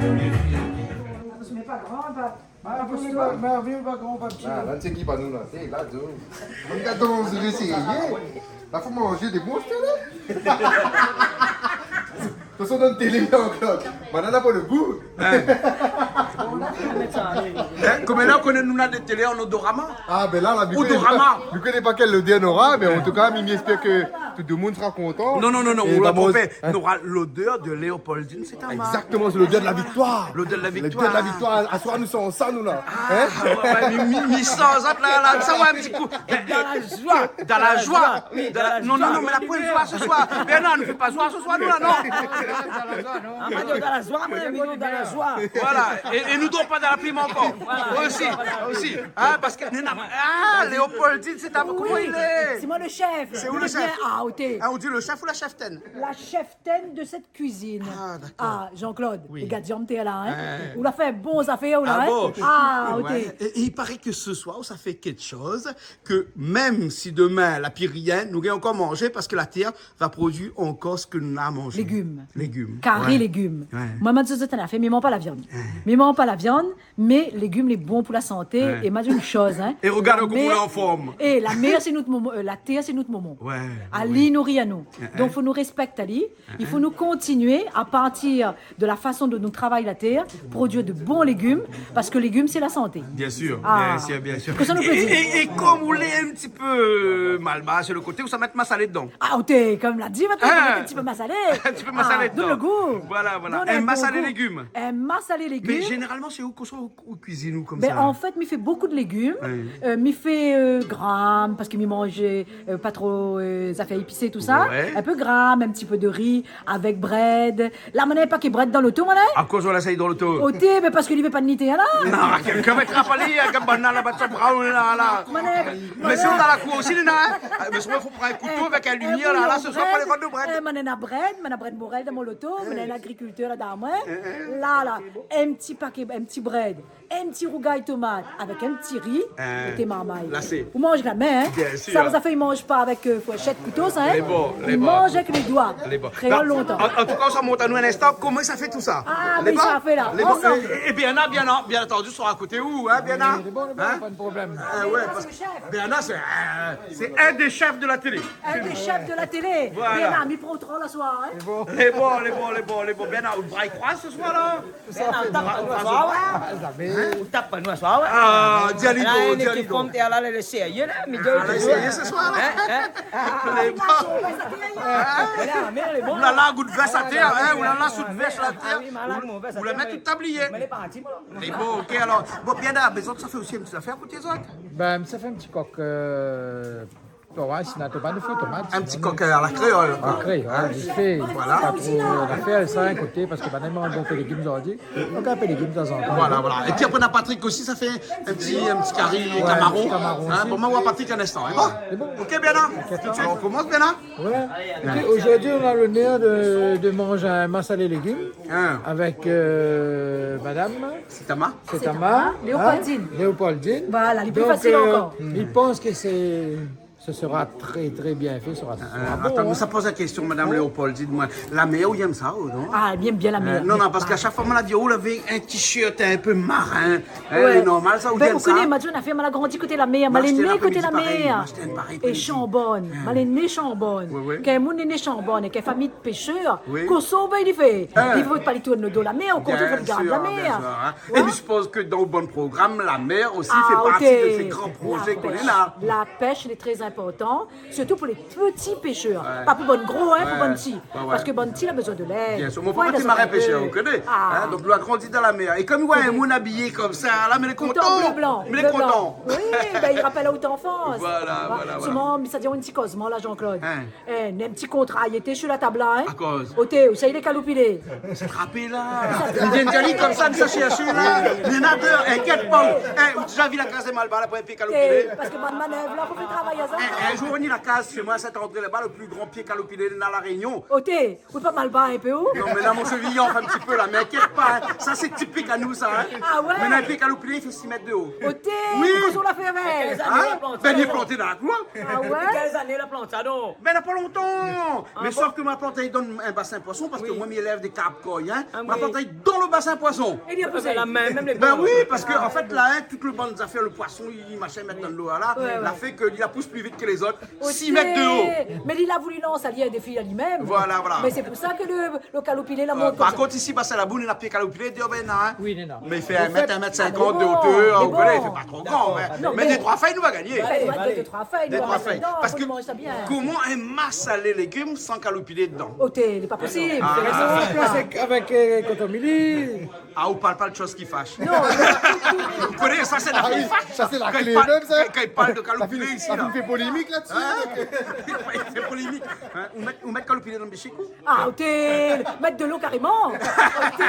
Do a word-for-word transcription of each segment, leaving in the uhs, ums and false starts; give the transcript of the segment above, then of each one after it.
Mé pa gran, pa, pa kosto. Mé, mé, mé pa gran, pa pti. Ah, la, sé ki pa nou, la ? Sé la, zo. Regard koman ou lé sérié. La, fo manzé dé bon, sé la. Tout fason, dann télé, Jean-Claude. Banna na pa lo gou. Hein ? Hein, koméla, ou koné, nou na dé télé an odorama. Ah, ben la, la, mi koné pa, mi koné pa kèl lodèr nora, mé an tou ka, mi, mi éspèr ke tout demoun sra kontan. Non, non, non, non, é ou la tronpé. Hein ? Nora lodèr de Léopoldine, sé ta mark. Exactement, c'est l'odeur de la victoire. Lodèr de la viktoir. L'odeur de la victoire. Aswar, nou sanz sa, nou, la. Ah, ouais, ouais, mi, mi, mi sanz sa, la, la, sa, ouais, in ti kou. Dan la zoi. Dan la zoi. Oui, dan la zoi. Non, non, non, mé la poin zoi se soir. Bernard, nou fé pa zoi se soir, nou, la, non. Ah, moin, dan la zoi, moin, mi, dan la zoi. Voilà. É, é nou dor pa dan la plim ankor. Voilà. Osi, osi. Hein, parske, ah, Léopoldine, sé ta, koman i lé ? Sé moin lo shèf. Sé ou lo shèf ? Ah, oté. Ah, ou di lo shèf ou la shèftèn ? La shèftèn de sèt kuizine. Ah, dakor. Ah, Jean-Claude, oui. Lé gadian té la, hein ? Hein. Ou la fé bon zafèr, ou la, hein ? Ah bon ? Ah, oté. Ouais. É, é i paré ke se soir, ou sa fé kékshoz ke mèm si domin, la pi rien, nou gingn ankor manzé parske la tèr va produi ankor sak nou na a manzé. Légim. Légim. Kari légim. Ouais. Moin, ma di azot in nafèr, mi manz pa la viann. Ouais. Mi manz pa la viann, mé légim lé bon pou la santé. Ouais. É ma di in shoz, hein. É regard koman ou lé an form. La mèr, é la mèr, sé nout momon, euh, la tèr, sé nout momon. Ouais, oui. Ali i nouri anou. Ouais. Donk, fo nou réspèk ali. I fo nou kontinié a partir de la fason dont nou travay la tèr, produir de bon légim, parske légim, sé la santé. Bien sûr, bien sûr, bien sûr. Kosa nou pé dir ? É, é, é kom ou lé in ti pé, euh, malbar su lo koté, ou sa mèt masalé dedan ? Ah, oté, kom la di, mintnan, mèt in ti pé masalé. In ti pé masalé dedan. Ah, donn lo gou. Voilà, voilà. Donn in bon gou. In masalé légim. In masalé légim. Mé zénéralman, sé ou, kosa ou, ou kuizine ou konmsa ? Ben, an fèt, mi fé bonpé de légim. Ouais. Euh, mi fé, euh, gram, parske mi manz, euh, pa tro, euh, zafèr épisé, tousa. Ouais. In pé gram, in ti pé de ri, avèk brèd. La, moin néna in paké brèd dan loto, moin, la. Akoz ou la sa dan loto ? Oté, mé parske li vé pa nité, la. Non, kèlkin va trap ali, hein, kèl banna la, bat son brown, la, la. Moin néna, mé sé dan la kour osi, néna, hein. Ah, mé si ou vé pran in kouto avèk in limièr, la, la, se soir, pa lé vann de brèd. Eh, moin néna brèd, moin néna brèd morèl dan mon loto, moin néna in agrikiltèr la dan moin. La, la, in ti paké, in ti brèd. In ti rougay tomat avèk in ti ri, hein, té marmay. La sé. Ou manz la min, hein. Bien sûr. Sa, sa fé, i manz pa avèk, euh, fourshèt, kouto, sa, hein. Lé bon, lé bon. I manz avèk lé doi. Lé bon. Kréol lontan. An, an tou ka, sa i mont anou in instan koman sa i fé tousa. Ah, mé sa i fé la. Lé bon. Ansanm. É, é, é Bernard, bien, bien antandi, sra a koté ou, hein, Bernard. Lé bon, lé bon, pa de problèm. Euh, ouais, parske Bernard, sé, euh, sé inn dé shèf de la télé. Inn dé shèf de la télé. Voilà. Bernard, mi pran out rol aswar, hein. Lé bon, lé bon, lé bon, lé bon. Bernard, ou bray kroiz se soir, la ? Sa fé mal. Bernard, ou tap pa nou aswar, ouais. Hein ? Ou tap pa nou aswar, ouais. Ah, di ali don, di ali don. Lékip fanm, té la, lé sérié, la, mi di aou. Ah, lé sérié se soir, la. Hein, hein ? Lé bon. Voilà, mé lé bon. Oulala, gout vès atèr, hein, oulala, sou vès atèr. Ah oui, malad, mon vès atèr. Ou la mèt tout tablié. Mé lé parti, bon. Lé bon, OK, alor. Bon, Bernard, mé zot sa fé osi in ti zafèr pou zot ? Ben, sa fé in ti kok, euh, Tomat, sinon, tomat, nou fé tomat, sinon nou... In ti kok a la kréol, koi. A la kréol, vit fé. Voilà. Pa tro la fé sa in koté, parske banna i manz bonpé légim zordi. Donk, in pé légim tazantan. Voilà, voilà. Épi apré, na Patrick osi, sa fé in ti, in ti kari kamaron. Ouais, in ti kamaron osi. Hein, bon, ma oir Patrick in instan, hein. Bon. Sé bon. OK, Bernard. OK, atann. On commence, Bernard ? Ouais. Épi, zordi, nou na lonèr de, de manz in masalé légim avèk, euh, madam Setama. Setama. Setama. Léopoldine. Hein ? Léopoldine. Voilà, lé pli fasil ankor. Donk, euh, mi pans ke sé Se sera très, très bien fait, sera, sera bon, hein. Atann, mé sa poz la késtion, madam Léopoldine, moin. La mèr, ou yèm sa, ou non ? Ah, mi yèm bien la mèr. Euh, non, non, parske a shak foi, moin la di, ou lavé in t-shirt in pé marin, hein, lé normal, sa, ou yèm sa ? Ben, ou koné, ma di aou, moin la grandi koté la mèr, moin lé né koté la mèr. Moin ashté in parèy, moin ashté in parèy pou li. É Shambonne, moin lé né Shambonne. Ouais, ouais. Kan moun lé né Shambonne, èk in famiy de péshèr, kosa ou vé li fé ? Li vé pa li tourn lo do la mèr, o kontrèr, fo li gard la mèr. Bien sûr, bien sûr, hein. É mi sipoz ke dan out bann program, la mèr osi i fé parti de sé gran projé ke ou néna. Ah, OK. La pèsh, la pèsh lé trè inportan, sirtou pou lé pti péshèr. Ouais. Pa pou bann gro, hein, pou bann pti. Ouais, ouais. Parske bann pti la bezoin de lèd. Bien sûr. Mon papa té marin péshèr, ou koné. Ah. Hein, donk, li la grandi dan la mèr. É kom li oi in moun abiyé konmsa, la, mé li lé kontan. Kontan, bleu blanc, bleu blanc. Mé li lé kontan. Oui, ben, li rapèl out anfans. Voilà, voilà, voilà. Solman, mi sa di aou in ti kozman la, Jean-Claude. Hein. Eh, in ti kontra, li té su la tab la, hein. Akoz ? Oté, ousa i lé kaloupilé ? Sa trapé la. Li vien di ali konmsa, mi sa shèrsh la. Li néna dé, inkièt pa. Eh, ou la déza vi la kaz Malbar la, pou in pé kaloupilé ? Eh, parske bann manèv la, fo fé travay sa. In zour, ni la kaz shé moin, Sint-André laba, lo pli gran pié kaloupilé dan La Rényon. Oté, ou pa mal ba in pé, ou ? Non, mé la, mon sheviy i anfl in ti pé la, mé inkièt pa, in. Sa, sé tipik anou, sa, in. Ah oué ? Mé in pié kaloupilé, i fé sis mèt de o. Oté, oui. Kosa ou la fé avèk ? Kèl zané la plant sa, non ? Bin, li lé planté dan la kour. Ah oué ? Kèl zané la plant sa, non ? Bin, na pa lontan. Ah bon ? Mé sof ke ma plant ali dan in basin poison, parske moin, mi élèv dé karp koi, in. Ah oui. Ma plant ali dan lo basin poison. É li la pousé. Ah, bin, la mèm, mèm lé bon. Bin oui, parske an fèt, la, in, tout lo bann zafèr, lo poison, li, machin, mèt dan lo la, la fé ke li la pous pli vit ke lézot. Oté. Sis mèt de o. Mé li la voulu lans ali in défi a li mèm. Voilà, voilà. Mé sé pou sa ke lo, lo kaloupilé la mont konmsa. Par kont, isi, ba, sé la boul, na pié kaloupilé, déor, bin, na, in. Oui, néna. Mé i fé in mèt, in mèt sinkant de otèr, ou koné, i fé pa tro gran, in. Non, mé dé troi fèy, nou va gagné. Dé troi fèy, nou va gagné. Dé troi fèy. Non, parske nou manz sa bien. Koman in masalé légim san kaloupilé dedan ? Oté, lé pa posib. Ah, avèk, avèk, eu, kotomili. Ah, ou parl pa de shoz ki fash. Non. Ou koné, sa, sé la fé fash. Ah oui, sa, sé la klé mèm, sa. Kan i parl de kaloupilé isi, la. La fine fé polémik la-dsi. In ? I fé polémik. In ? Ou mèt, ou mèt kaloupilé dan bishik, ou ? Ah, oté, mèt dolo karéman. Oté,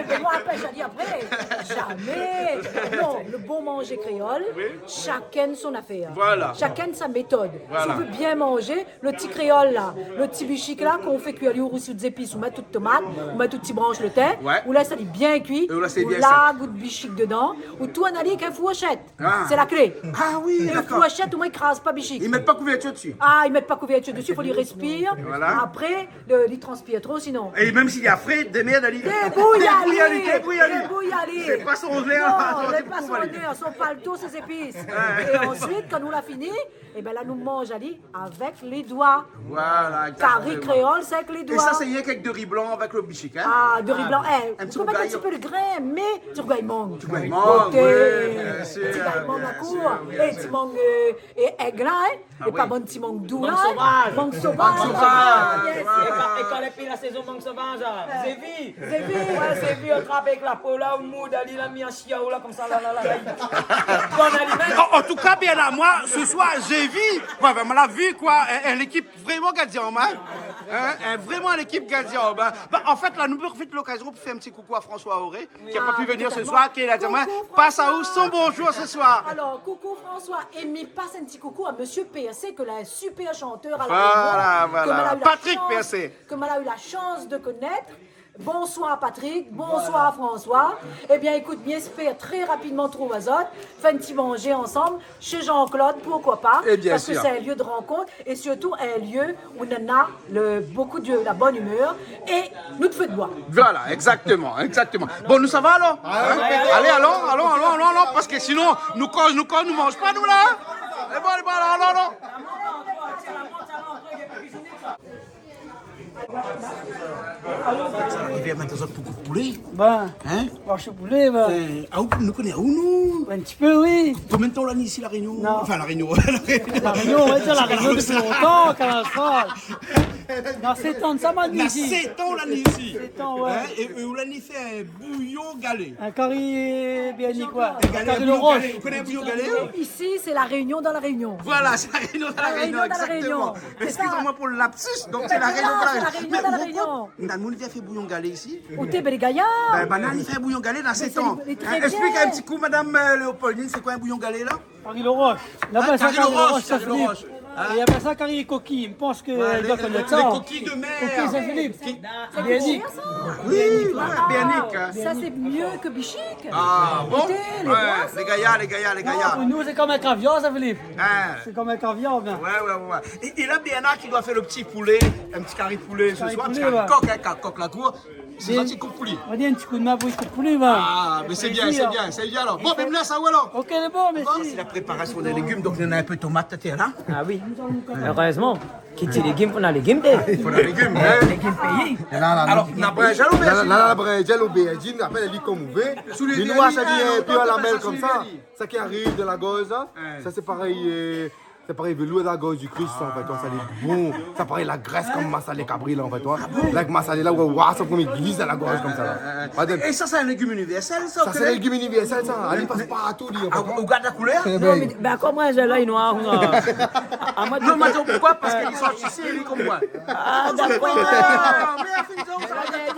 mé moin, apèsh ali apré. Zamé. Non, lo bon manzé kréol, shakinn son afèr. Voilà. Shakinn sa métod. Voilà. Si ou vé bien manzé, lo ti kréol la, lo ti bishik la, kan ou fé kui ali, ou rousi out zépis, ou mèt out tomat, ou mèt out ti bransh lo tin, ou lès ali bien kui, ou larg out bishik dedan, ou tourn ali avèk in fourshèt. Ah. Sé la klé. Ah oui, dakor. É lo fourshèt, omoin, i kraz pa bishik. I mèt pa kouvèrtir dsi. Ah, i mèt pa kouvèrtir dsi, fo li réspir. Voilà. Apré, lo, li transpir tro, sinon. É mèm si li lé fré, démèrd ali. Débrouy ali. Débrouy ali, débrouy ali. Débrouy ali. Sé pa son zèr, la. Non, sé pa son zèr, son palto, sé zépis. Ouais. É ansuit, kan nou la fini, é bin la, nou manz ali avèk lé doi. Voilà, exactement. Kari kréol, sé avèk lé doi. É sa, sé rienk avèk do ri blan, avèk lo bishik, in ? Ah, do ri blan. In ti rougay. Ou pé mèt in ti pé lo grin, mé ti rougay mang. Ti rougay mang, oui, bien sir, bien sir, oui. Ti rougay mang la kour. É ti mang, eu, é èg la, in ? Ah oui. É pa bann ti mang dou la, in ? Mang sovaz. Mang sovaz, voilà. Yes. É kan, é kan lé pi la sézon mang sovaz la. Zévi. Zévi. Ouais, zévi, ou trap avèk la po la, ou moud ali la, mi Siaou la, konmsa, la, la, la, la. Bon, ali mèm. En, en tout cas, bien à moi, ce soir, j'ai vu, ouais, ben, on l'a vu, quoi, un, un équipe vraiment gadian, hein. Hein, un, vraiment l'équipe gadian, ben, ben, en fait, la, nou profit lokazion pou fé in ti koukou à François Auré, qui a pas pu venir ce soir, qui est là, dis-moi, passe à où son bonjour ce soir. Ah, oui, totalement. Alors, coucou François, é mi pas in ti koukou à Monsieur P R C, ke la, un super chanteur à La Réunion, voilà, que ma la eu la chance, Patrick P R C, que ma la eu la chance de connaître. Bonsoir Patrick, bonsoir François. Eh bien, écoute, mi espèr très rapidement trouv azot, fé in ti manzé ansanm, chez Jean-Claude, pourquoi pas, parce que c'est un lieu de rencontre et surtout un lieu où on a le, beaucoup de, la bonne humeur et nou fé d'boi. Voilà, exactement, exactement. Bon, nou sava alor ? Hein ? Allez, allons, allons, allons, allons, allons, parce que sinon, nou koz, nou koz, nou manz pa, nou, la, hein ? Eh bon, allez, bon, allons, allons, allons. Sa arivé mintnan pou koud poulé. Ben, hein ? Marsh poulé, ben. Euh, ah, ou, nou koné aou, nou ? Un petit peu, oui. Konbien d'tan ou la ni isi La Réunion ? Non. Enfin, La Réunion. La Réunion, ouais, La Réunion depuis longtemps, Kanal Austral. Na sèt an sa, ma ni isi. Na sèt an ou la ni isi. Sèt an, ouais. Hein ? É, é ou la ni fé bouyon galé. Un kari, euh, bien ni koi. Un galé, un kari bouyon galé. Ou koné bouyon galé, hein ? Ici, c'est La Réunion dans La Réunion. Voilà, c'est La Réunion dans La Réunion, exactement. La Réunion dans La Réunion. C'est ça. Excusez-moi pour le lapsus, donc c'est La Réunion dans La Réunion. Mais c'est ça, c'est La Réunion dans La Réunion. Mé ou, ou, na moun i fé bouyon galé isi ? Ou té bèl gayar. Ben, banna i fé bouyon galé dan sèt an. Mé sé lé, lé très bien. Hein, explique un petit coup, madame, euh, Léopoldine, c'est quoi un bouillon galé, là ? Kari lo rosh. Hein, kari lo rosh, kari lo rosh. Hein ? É apré sa, kari kokiy. Mi pans ke... Ouais, les, les coquilles de mer. Kokiy Saint-Philippe. Bien ni. Oui, ouais, bien ni, hein. Ah, ça, c'est mieux que bishik. Ah, bon ? Écoutez, les gars, ça. Ouais, les gayar, les gayar, les gayar. Non, pou nou, sé konm in kaviar, Saint-Philippe. Hein. Sé konm in kaviar, bien. Ouais, ouais, ouais, ouais. Et, et là, Bernard qui doit faire le petit poulet, un petit kari poulé ce soir, in ti kari kok, hein, kari kok la kour. Sé sa, ti koup pou li. Ou va di in ti kou d'min pou li koup pou li, va. Ah, mé sé bien, sé bien, sé bien alor. Bon, ben, mi lès aou alor. Ok, lé bon, mèrsi. Bon, c'est la préparation des légumes, donc il y en a un peu de tomate à terre, là. Ah oui. Heureusement. Ki di légim, fo na légim, té. Fo na légim, hein. Légim péi. Là, là, là. Alors, na brinzèl, obèrzine. Là, là, là, la brinzèl, obèrzine, apré, li konm ou vé. Sou lé vèr, sa vien in pé a la mèl konmsa. Sa ki ariv dan la gorz, hein. Ouais. Sa, sé parèy, euh, Sé parèy velour dan la gorz di Kris, sa, an fèt, sa lé bon. Sa parèy la grès konm masalé kabri, la, an fèt, ouais. Ah bon ? La, èk masalé, la, ouais, ouais, sa, konm i glis dan la gorz konmsa, la. Ah, ah, ah. Madame. É sa, sé in légim inivèrsèl, sa, ou koné ? Sa, sé in légim inivèrsèl, sa. Ali i pas partou, li, an fèt, ouais. Ah, ou gard la koulèr ? Eh ben. Non, mé, ben, konm moin, la, li lé noir, non. Ah, moin, non, mé atann, poukosa ? Parske li sort isi, li, konm moin. Ah, dakor. Ah, mé an fin de kont, sa va èt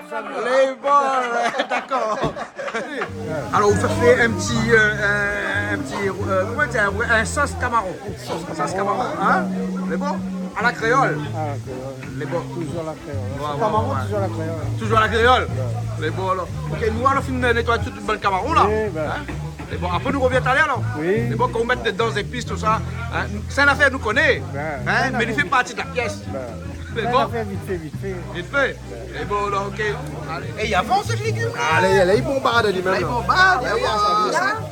Lé bon, ouais, dakor. Alor, ou fé in ti, euh, in, in ti, euh, koman i di, in sos kamaron. Sos kamaron, in ? Lé bon ? A la kréol. A la kréol. Lé bon. Toujour a la kréol. Ouais, ouais, kamaron, ouais. Toujour a la kréol. Toujour a la kréol. Ouais. Lé bon, alor. OK, nou, alor, fine nétoy tout bann kamaron, la. Oui, ben. In ? Lé bon, apré, nou rovien talèr, alor. Oui. Lé bon, kan ou mèt dedan zépis, tousa, in, sé in nafèr nou koné. Ben, in, sé in nafèr vit fé. Mé li fé parti de la pièce. Ben, lé bon. Sé in nafèr vit fé, vit fé. Vit fé. Lé bon, alor, OK. Alé. É, i avans, légim, la. Alé, alé, i bonbard ali mèm, la. I bonbard, i avans, in.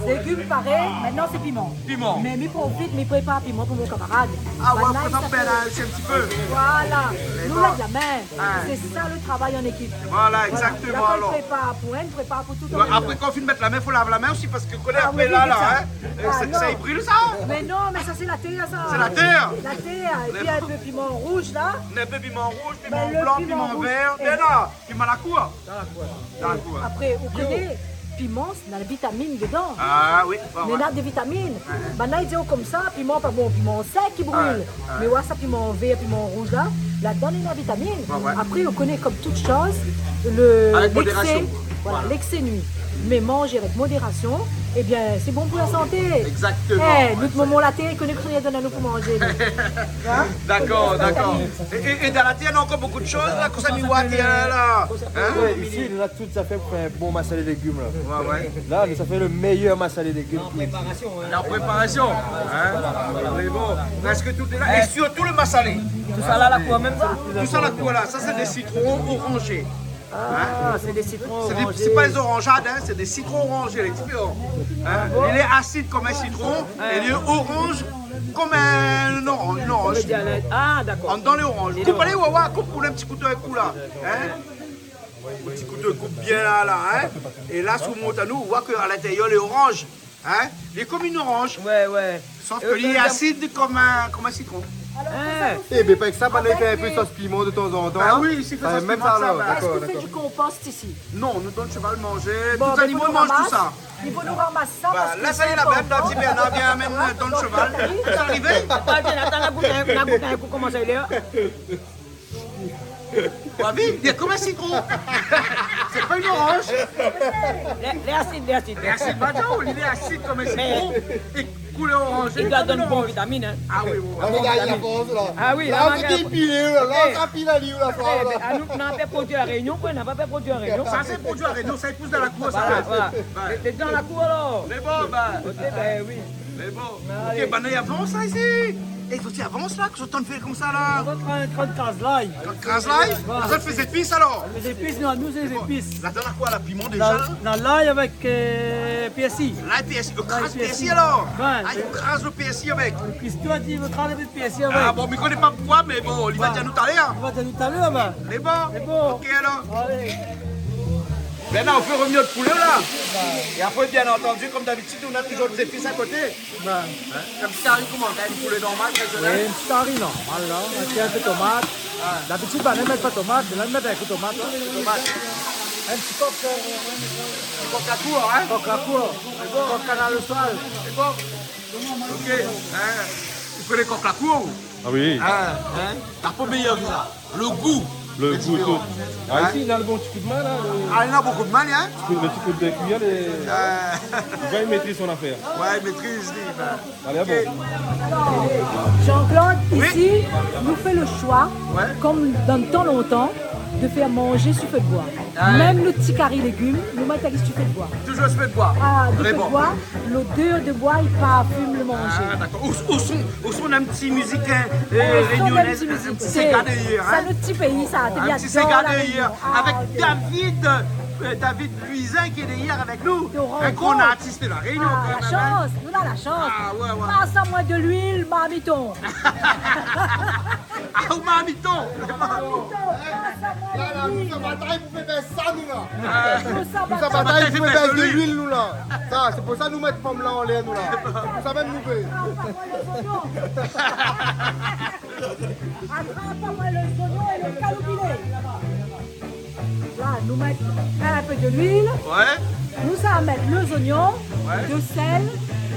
Légim paré, mintnan sé piman. Piman. Mé mi profit, mi prépar piman pou mon kamarad. Ah, ouais, banna i sa fé in ti pé. Voilà. Nou la di la min. Ah. Sé sa le travay an ékip. Voilà, exactement, alor. Kan i prépar pou inn, i prépar pou tout an mèm tan. Ouais, apré, kan ou fine mèt la min, fo lav la min osi, parske kan ou lé apré la, la, in, sé, sa i bril, sa. Mé non, mé sa sé la tèr, sa. Sé la tèr. La tèr, épi in pé piman rouz, la. In pé piman rouz, piman blan, piman vèr. Bin, le piman rouz, é la, piman la kour. Dan la kour. Dan la kour. Apré, ou koné, piman, na la vitamin dedan. Ah oui, ouais, ouais. Néna dé vitamin. Ouais. Banna i di, oh, konmsa, piman pa bon, piman sèk i bril. Ouais, ouais. Mé ouais, sa piman vèr, piman rouz la, ladan néna vitamin. Ouais, ouais. Apré, ou koné, konm tout shoz, le, l'excès, voilà, l'excès nuit. Avèk modérasion. Voilà. Mé manzé avèk modérasion, ébin, sé bon pou la santé. Exactement. Eh, nout momon la tèr i koné kosa li done anou pou manzé, li. Hein? Dakor, dakor. É, é, é dan la tèr, néna ankor bonpé de shoz, la, kosa mi voi atèr la, la. In? Ouais, isi, nou na tout sa fé pou fé in bon masalé légim, la. Ouais, ouais. La, nou sa fé le méyèr masalé légim ki égzis. An préparasion, in. An préparasion, in. Mé bon, prèsk tout lé la. É sirtou le masalé. Tout sa la, la kour mèm sa? Tout sa la kour la. Sa sé dé sitron oranzé. Ah, sé dé sitron oranzé. Sé dé, sé pa lé zoranzad, in, sé dé sitron oranzé, lé diféran. In? Ah bon? Li lé asid konm in sitron, é li lé oranz konm in oranz, in oranz. Ah, dakor. Andan lé oranz. Koup, alé, ou va oir, koup pou in ti kouto, in kou la. In? In ti kouto, koup bien la, la, in. É la, si ou mont anou, ou voi ke a lintérièr lé oranz. In? Li lé konm in oranz. Ouais, ouais. Sof ke li lé asid konm in, konm in sitron. Alor, konmsa, nou fé avèk... Eh ben, pa èk sa, banna i fé in pé sos piman de tanzantan, in. Ba oui, isi i fé sos piman, sa, ba. Dakor, dakor. Èske ou fé du konpost isi? Non, nou donn shoval manzé. Tout zanimo i manz tout sa. Bon, bin, i fo nou ramas sa, parske la, sa i lé la, bin, dan ti Bernard, vien amenn, donn shoval. Sa i ariv. Papa, Jonathan, la gout in, la gout in kou, koman sa i lé, in? Ou la vi, li lé konm in sitron. Sé pa in oranz. Lé, lé asid, lé asid. Lé asid, ba, non, li lé asid konm in sitron. Mé é koulèr oranzé, i doi donn bon vitamin, in. Ah oui, oui, oui. La, bon vitamin. Ah oui, la, la, la, sa i pilé, la, la, sa i pilé, la, la. Eh, mé anou, nou la pa produi La Rényon, koi, nou la pa produi La Rényon. Sa sé produi La Rényon, sa i pous dan la kour, sa. Voilà, voilà. Ouais. Lé, lé dan la kour, alor. Mé bon, ba. Ok, bin oui. Mé bon. Alé. Ok, banna i avans la, isi. É, fo i avans la, kosa zot i antann fé konmsa la? Zot i antann kraz lay. Kraz lay? Voilà. Zot i fé zépis alor? Lé zépis, non, nou sé zépis. Mé bon, la, dan la kour la, piman déza la? La, la, lay avèk, euh, pèrsi. Lay, pèrsi, euh, kraz pèrsi alor? Ouais. Ah, i kraz le pèrsi avèk. Kristo la di, i kraz le pèrsi avèk. Ah bon, mi koné pa poukoi, mé bon, li va di anou talèr. Li va di anou talèr, ba. Lé bon? Lé bon. Ok alor. Alé. Bin la, ou fé revnir le poulé la. É apré, bien antandi, konm dabitid, nou na touzour dé zépis a koté. Bin. In? In ti kari koman? In poulé normal, tradisionèl? Oui, in ti kari normal, la. Avèk in pé tomat. Ah. Dabitid, banna i mèt pa tomat, mé la, i mèt avèk tomat, in. Tomat. In ti kok, euh, kok la kour, in? Kok la kour. Lé bon. Kok Kanal Austral. Lé bon. Ok. In? Ou koné kok la kour, ou? Ah oui. In? In? La po méyèr ke sa. Le gou. Le gou, tout. Ah, isi, li na le bon ti kou d'min, la, le... Ah, li na bonpé d'min, in? Ti kou, le ti kou de kuiyèr, le... Euh. Li va, li métriz son afèr. Ouais, li métriz, li, bin. Alé, bon. Ok. Jean-Claude, isi, nou fé le shoi, konm dan le tan lontan, de fé manzé su fé d'boi. Ah, ouais. Mèm nout ti kari légim, nou mèt ali su fé d'boi. Touzour su fé d'boi. Ah, su fé d'boi, lodèr de boi i parfim le manzé. Ah, dakor. Ou, ou son, ou son in ti mizik, in, euh, rényoné, in ti séga dèrièr, in. Sa, nout ti péi, sa, i ador La Rényon. In ti séga dèrièr, avèk David, euh, David Cuisin ki lé dèrièr avèk nou. In gran artis La Rényon, kan mèm, in. Ah, la shans, nou na la shans. Ah, ouais, ouais. Pas amoin de luil, marmiton. Ah, ou marmiton. Marmiton, pas amoin de luil. La, la, nou sa batay pou fé bès sa, nou, la. Ah. Nou sa batay pou fé bès de luil, nou, la. Sa, sé pou sa nou mèt fanm la anlèr, nou, la. Pou sa mèm nou fé. Atrap amoin le zonion é le kaloupilé. La, nou mèt in pé de luil. Ouais. Nou sa mèt le zonion, de sèl,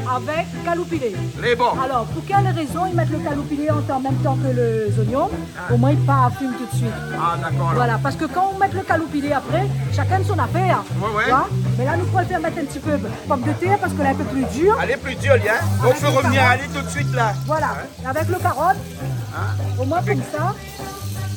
avèk kaloupilé. Lé bon. Alor, pou kèl rézon i mèt le kaloupilé an mèm tan ke le zonion? Ah. Omoin i parfim tout suit. Ah, dakor, alor. Voilà, parske kan ou mèt le kaloupilé apré, shakinn son afèr, in. Ouais, ouais. Tu vois? Mé la, nou préfèr mèt in ti pé pomdetèr parske la lé in pé pli dir. Lé pli dir, li, in. Donk, fo revnir ali tout suit, la. Voilà. In? Avèk le karot, omoin konmsa,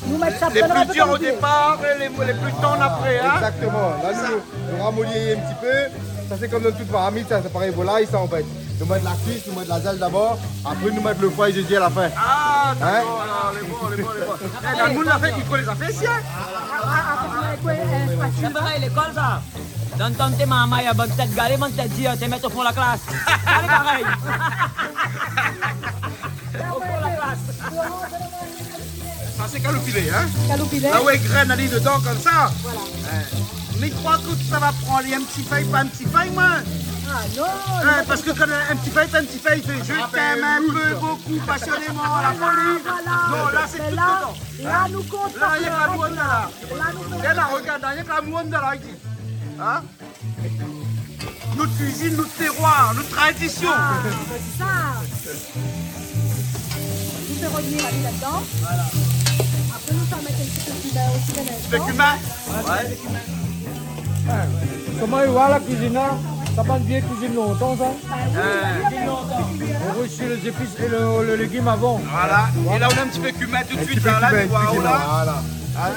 nou mèt sa... Lé pli dir o dépar, lé, lé pli tann apré, in? Exactement. La, nou, nou ramoli in ti pé. Sa, sé konm dan tout marmit, sa, sé parèy volay, sa, an fèt. Nou mèt la kuis, nou mèt la zèl dabor, apré nou mèt le foi é zézi a la fin. Ah, dakor, alor, lé bon, lé bon, lé bon. Eh, dan le moun la fé, i koné zafèr isi, in? Ah, ah, ah, ah, ah, ah. Sé pa lékol, sa. Donn ton té marmay, bann tèt galé, bann tèt dir, té mèt o fon la klas. Alé, parèy. O fon la klas. Sa sé kaloupilé, in ? Kaloupilé. La ou èk grèn ali dedan konmsa. Voilà. In. Mi kroi ke sa va pran in ti fèy, pa in ti fèy, moin. Ah non, non, parske kan in ti fèy, pa in ti fèy, sé je t'aime un peu, beaucoup, passionnément, à la folie. Voilà. Non, la sé tout dedan. La nou kont pa. La, la, la nou fé la. La nou fé la. Regard, la, la nou fé la. In ? Nout kuizine, nout tèroir, nout tradision. Ah, ben sé sa. Nou fé rovnir ali ladan. Voilà. Apré nou sa mèt in ti pé kumin osi dan in instan. Ti pé kumin ? Ouais. Koman i voi la kuizine la ? Sa bann vié kuizine lontan sa. Ah oui, oui, oui. Ou resi lé zépis é le, le légim avan. Voilà. É la ou na in ti pé kumin tout suit la, la, kuizine, voilà. Voilà. In ?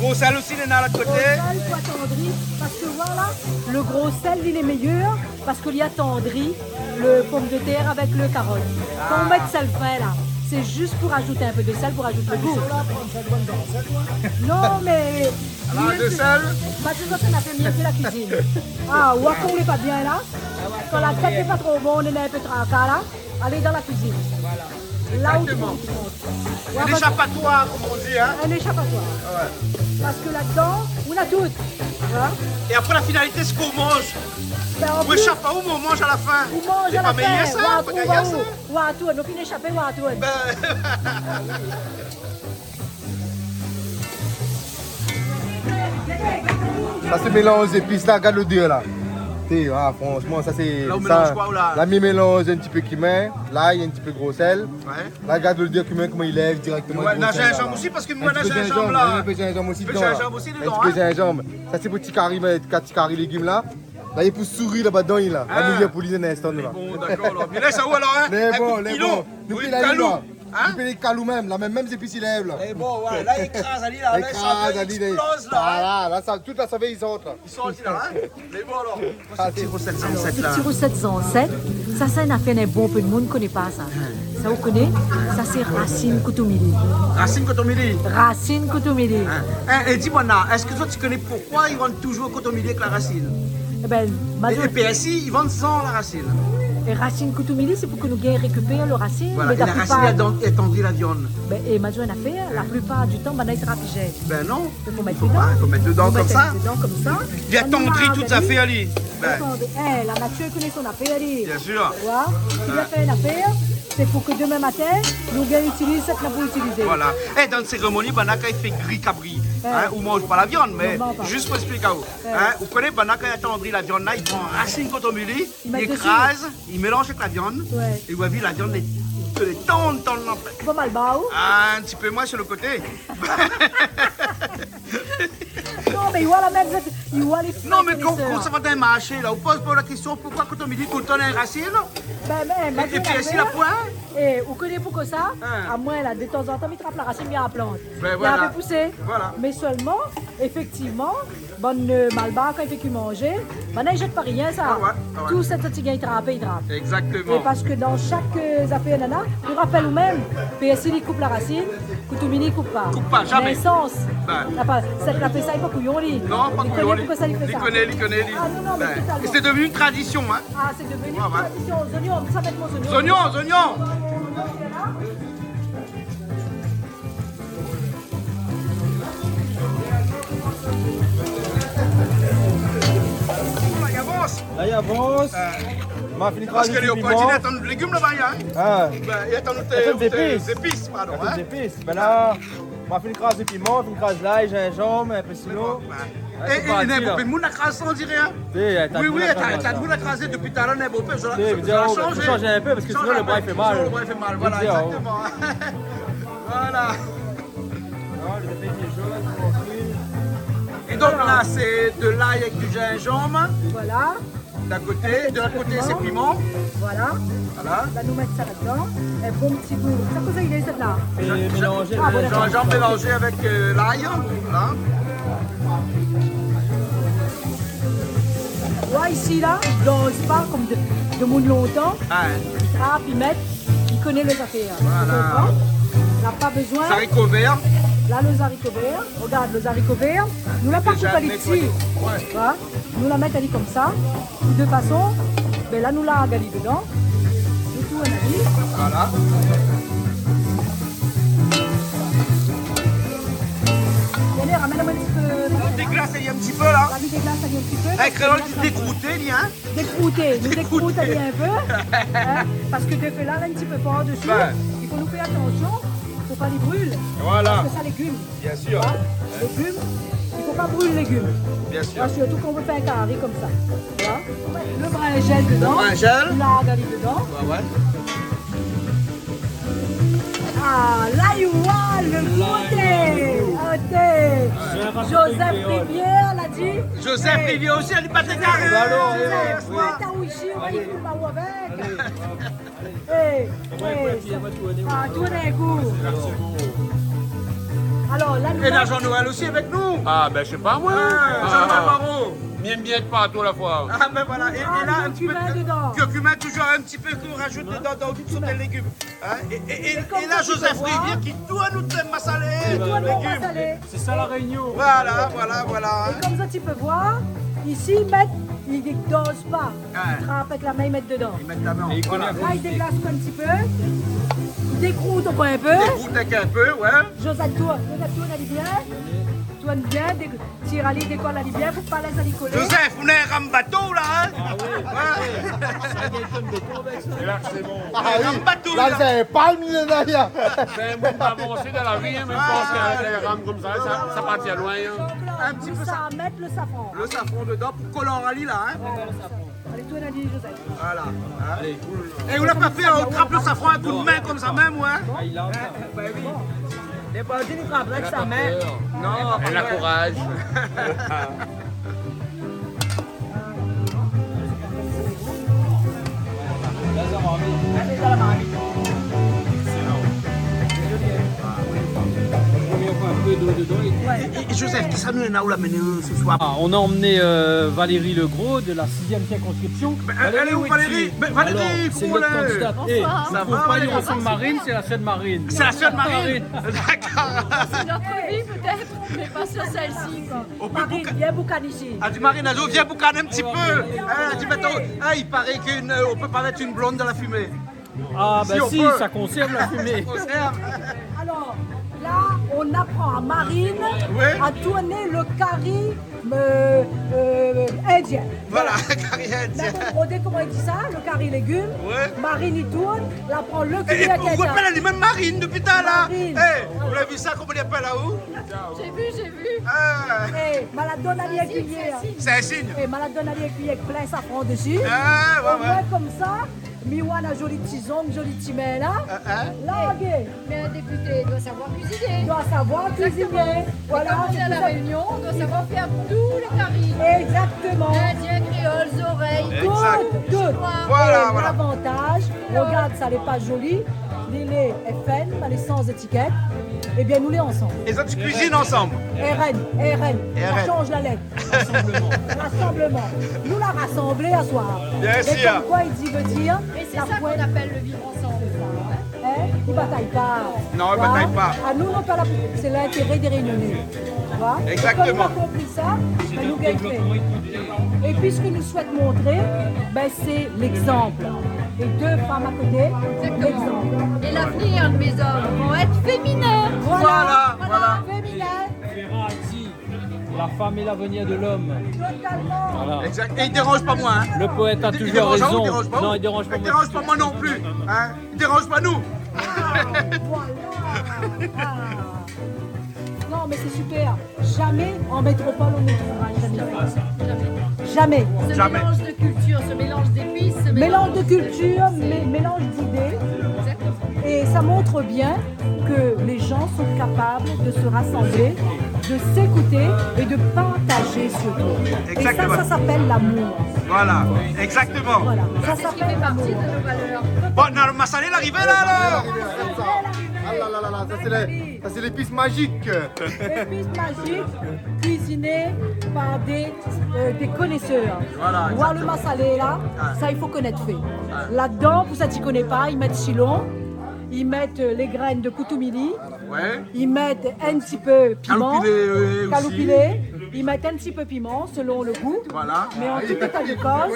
Gro sèl osi, néna lot koté. Gro sèl pou atandri, parske voilà, le gro sèl, li lé méyèr, parske li atandri le pomdetèr avèk le karot. Kan ou mèt sèl fin la, sé zis pou razout in pé de sèl, pou razout le gou. Non, mé... Ala, de sèl. Ba, sé sa, sa na fé myé ke la kuizine. Ah, ou akour lé pa bien la. Kan la tèt lé pa tro bon, néna in pé traka la. Alé dan la kuizine. Voilà. La ou... Exactement. Ou trouv. In échapatoir, comme on dit, hein. In échapatoir. Ouais. Parske ladan ou na tout. Hein ? É apré, la finalité, sé k'ou manz. Ben, an plis, ou éshap pa ou, mé ou manz a la fin. Ou manz a la fin. Sé pa méyèr sa, ou trouv, ou trouv. Ou trouv, nou fine éshapé, ou trouv. Ben. Sa sé mélanz zépis la, gard lodèr la. Té, ah, franshman, sa sé... La ou mélanz koi, ou la ? La mi mélanz in ti pé kimin, lay, in ti pé gro sèl. Ouais. La, gard lodèr kimin, koman i lèv dirèkteman. Ouais, gro sèl la. Na zinzanm osi, parske moin na zinzanm la. In ti pé zinzanm osi dedan la. In ti pé zinzanm. Sa sé pou ti kari, mé kat ti kari légim la. La, li pou souri laba dedan la. Ah. La mi lé pou li dan in instan la. Bon, dakor, alor. Mé la, sa ou alor, hein ? Lé bon, lé bon. Nou fé la kalou. Hein ? Nou fé kalou mèm, la mèm, mèm zépis i lèv la. É bon, ouais, la, i kraz ali la, la, i éksploz la, hein. Voilà, la, sa, tout la savé i sort la. I sort la, hein. Mé bon, alor. Sa sé ti rosèt zansèt la. Alor, ti rosèt zansèt, sa sé in nafèr in bonpé d'moun i koné pa sa. Sa ou koné ? Sa sé rasine kotomili. Rasine kotomili ? Rasine kotomili. Hein ? É di amoin la, èske zot i koné pou koi i vann touzour kotomili avèk la rasine ? Ében, é, é pèrsi, i vann san la rasine. É rasine kotomili, sé pou ke nou gingn rékipèr le rasine, voilà, mé é la rasine, la plipar i atandri la viann. Bin, é ma di aou in nafèr, la plipar di tan, banna i trap i zèt. Bin non. Fo mèt dedan. Fo mèt dedan konmsa. Fo mèt dedan konmsa. Li atandri tout zafèr, li. Atandri. É, la natir i koné son nafèr, li. Bien sûr. Tu vois ? Li la fé in nafèr, sé pou ke domin matin, nou gingn itiliz sak nou na pou itilizé. Voilà. É, dan sérémoni, banna kan i fé gri kabri, hein, ou manz pa la viann, mé zis pou ésplik aou. Hein, ou koné, banna kan i atandri la viann la, i pran rasine kotomili, i ékraz, i mélanz avèk la viann, é ou la vi la viann lé, lé tann, tann, an fèt. Ou pa mal ba ou ? Ah, in ti pé moin su le koté. Non, mé voilà, mèm, i voi lé... Non, mé kan, kan sa va dan in marshé la, ou poz pa la késtion, poukoi kotomili toultan néna in rasine ? Bin, bin, é, é pèrsi la poin ? É, ou koné poukoi sa ? Hein. Amoin la, de tanzantan, mi trap la rasine, mi aplant. Bin voilà. Mi fé pousé. Voilà. Mé sèlman, éfèktivman, bann, euh, malbar, kan i fé kui manzé, banna i zèt pa rien, sa. Ah ouais, ah ouais. Tout sak i gingn trapé, i trap. Exactement. É parske dan shak, euh, zafèr nana, ou rapèl ou mèm, pèrsi li koup la rasine, kotomili i koup pa. Koup pa, zamé. Mé sans. Bin. La pa, sak la fé sa, li pa kouyon, li. Non, pa kouyon, li. Li koné poukoi sa li fé sa. Li koné, li koné, li. Ah non, non, mé totalman. Bin, é sé devni in tradision, hein. Ah, sé devni in tradision. Ouais, ouais. Zoignon, sa mèt mon zoignon. Zoignon, zoignon. La, i avans. La, i avans. Ah. Ma fini kraz lé piman. Parske lé o kantin, i atann légim laba, hein. Ah. Bin, i atann out, out zépis, pardon, hein. Zépis. Bin la, ma fini kraz lé piman, fini kraz lay, zinzanm, in pé sitron. Bin. É, é, néna bonpé d'moun la kraz sa, on diré, hein. Oui, oui, atann, atann, moun la krazé dopi talèr, néna bonpé, sa la shanzé. Shanz in pé, parske sinon le bra i fé mal. Sinon le bra i fé mal, voilà, exactement. Voilà. É donk la, sé de lay avèk du zinzanm. Voilà. D'in koté, de lot koté, sé piman. Voilà. Voilà. La, nou mèt sa ladan. In bon ti gou. Sa, kosa i lé, sèt-la ? É mélanzé, ah, voilà. Zinzanm mélanzé avèk, euh, lay, hein. Voilà. Oué, isi la, i blanz pa konm de, de moun lontan. Ah, ouais. I trap, i mèt, i koné lé zafèr. Voilà. Ou konpran ? La pa bezoin. Zariko vèr. La, lo zariko vèr, regard lo zariko vèr, nou la pa koup ali pti. Ouais. Voilà. Nou la mèt ali konmsa, de fason, bin la, nou la gali dedan. Nou tourn ali. Voilà. Allez, ramèn amoin in pti pé. Déglas ali in pti pé, la. La, mi déglas ali in pti pé. Eh, kréol i di dékrouté, li, hein. Dékrouté, nou dékrout ali in pé, hein, parske lo fé la, la in pti pé for dési. Ouais. I fo nou fé atansion, fo pa li bril. Voilà. Parske sa, légim. Bien sûr. Voilà. Légim, i fo pa bril légim. Bien sûr. Voilà, sirtou kan ou vé fé in kari konmsa. Voilà. Lo brinzèl dedan. Lo brinzèl. La gali dedan. Ouais, ouais. Ah, la, i voi lo gou. Oté. Joseph Rivière la di. Joseph Rivière osi, li pa té karé. Joseph, Joseph, ou la ta ouisi, ou va li fout ma ou avèk. Eh, eh, ah, tourn in kou. Alor, la, nou... É la, Jean-Noël osi avèk nou. Ah, bin, mi sé pa, moin. Ah, Jean-Noël Barrot. Mi èm bien èt partou a la foi. Ah, bin voilà. É, é la, in pti pé de kurkuma dedan. Kurkuma, touzour in pti pé k'ou rajout dedan, dann tout sort de légim. Hein, é, é, é, é la, Joseph Rivière ki tourn out masalé. Ki tourn out masalé. Sé sa, La Rényon. Voilà, voilà, voilà. É konm zot i pé voir, isi, i mèt, i doz pa. Ouais. I trap avèk la min, i mèt dedan. I mèt la min. É i koné. Voilà. La, i déglas in pti pé. I dékrout ankor in pé. I dékrout in pé, ouais. Joseph, tourn, Joseph, tourn ali bien. Tourn bien, dé-, tir ali, dékol ali bien, fo pa lès ali kolé. Joseph, ou néna in ram bato, la, hein ? Ah oui. Ouais. Sa i gingn in béton avèk sa. É la, sé bon. Ah oui. In ram bato, la, la. Sé in palm, li lé la. Bin, moin, mi avansé dan la vi, hein, mé mi pans ke lé ram konmsa, sa, sa pa tien loin, hein. In pti pé sa. Sa, mèt lo safran. Lo safran dedan pou kolor ali, la, hein. Ouais, lo safran. Alé, tourn ali, Joseph. Voilà, hein. Alé. É ou la pa fé, ou trap lo safran avèk out min konmsa mèm, ouais. Ah, li la. Bin oui. Lé pa di li trap avèk sa min. Non, èl la kouraz. Excellent. On met un peu d'eau dedans et... Ouais. É, é, é Joseph, kisa nou néna ou la amenn, euh, ce soir ? Ah, on a emmené, euh, Valérie Legros de la sixième circonscription. Bin, èl lé ousa, Valérie ? Bin, Valérie, koman i lé ? Alors, c'est notre candidate. Bonsoir. Eh, vous trouvez pas, il ressemble à Marine, c'est la sœur de Marine. Sé la sœur de Marine ? Marine. D'accord. C'est notre vie, peut-être, mais pas sur celle-ci, quoi. Marine, vien boukan isi. Èl la di, Marine, èl la di, vien boukan in pti pé. Èl la di, mé atann, ah, i paré k'in, euh, on peut pas mettre une blonde dans la fumée. Ah, si, ben si, on peut. Ça conserve la fumée. Ça conserve. Alors, là, on apprend à Marine à tourner le curry, euh, euh, indien. Voilà, curry indien. Mé bon, Rodé, koman i di sa, le curry légumes. Ouais. Marine i tourn, la pran le curry indien. É, é ou rapèl ali mèm Marine dopi talèr. Marine. Eh, ou la vi sa, koman li apèl aou ? J'ai vu, j'ai vu. Ah. Eh, ma la donn ali in kuiyèr. C'est un signe. C'est un signe. Eh, ma la donn ali in kuiyèr plin safran dési. Ah, ouais, ouais. Au moins, konmsa, mi oi la zoli ti zong, zoli ti min la. Ah, ah. Largé. Mais un député doit savoir cuisiner. Doit savoir cuisiner. Exactement. Voilà, c'est tout ça. Et quand on vient à La Réunion, on doit savoir faire tous les currys. Exactement. Indien, créole, zorèy, tout, tout. Exact. Voilà, voilà. Et l'avantage, regard sa, lé pa zoli, li lé F N, mé lé sans étiquette. Eh bien, nou lé ansanm. É zot i kuizine ansanm. R N, R N. R N. Sa i sanz la lèt. Rassemblement. Rassemblement. Nou la rasanblé aswar. Bien sûr. Et comme quoi, i di, veut dire... Et c'est ça qu'on appelle le vivre ensemble, ça, hein ? Hein ? I batay pa. Non, i batay pa. Hein ? Ah, nou, nou lé pa la pou, sé lintéré dé Rényoné. Tu vois ? Exactement. É kom nou la konpri sa, ben, nou gingn fé. É pi, sak nou souèt montré, ben, sé l'exemple. Les deux femmes à côté, l'exemple. Exactement. Et l'avenir de mes hommes vont être féminins. Voilà, voilà. Féminin. Ferrat a dit, la femme est l'avenir de l'homme. Totalement. Voilà. Exact. É i déranz pa moin, hein. Le poète a toujours raison. I déranz aou, i déranz pa aou ? Non, i déranz pa moin. I déranz pa moin non plus, hein. I déranz pa nou. Ah, voilà. Ah. Non, mais c'est super. Jamais en métropole on ne trouvera jamais ça. Jamais. Jamais. Ce mélange de culture, ce mélange d'épices, ce mélange de culture, mé-, mélange d'idées. Exactement. Et ça montre bien que les gens sont capables de se rassembler, de s'écouter et de partager surtout. Exactement. Et ça, ça s'appelle l'amour. Voilà, exactement. Voilà, ça s'appelle l'amour. C'est ce qui fait partie de nos valeurs. Bon, non, lo masalé lé arivé la, alor. Ah là là là là, ça c'est la Sa sé lépis mazik. Lépis mazik, kuiziné par dé, euh, dé konésèr. Voilà, exactement. Oir lo masalé la, sa i fo konèt fé. Ladan, pou sak i koné pa, i mèt silon, i mèt, euh, lé grèn de koutoumili, Ouais. I mèt in ti pé piman. Kaloupilé, euh, osi. Kaloupilé. I mèt in ti pé piman, selon le gou. Voilà. Mé an tout éta de koz,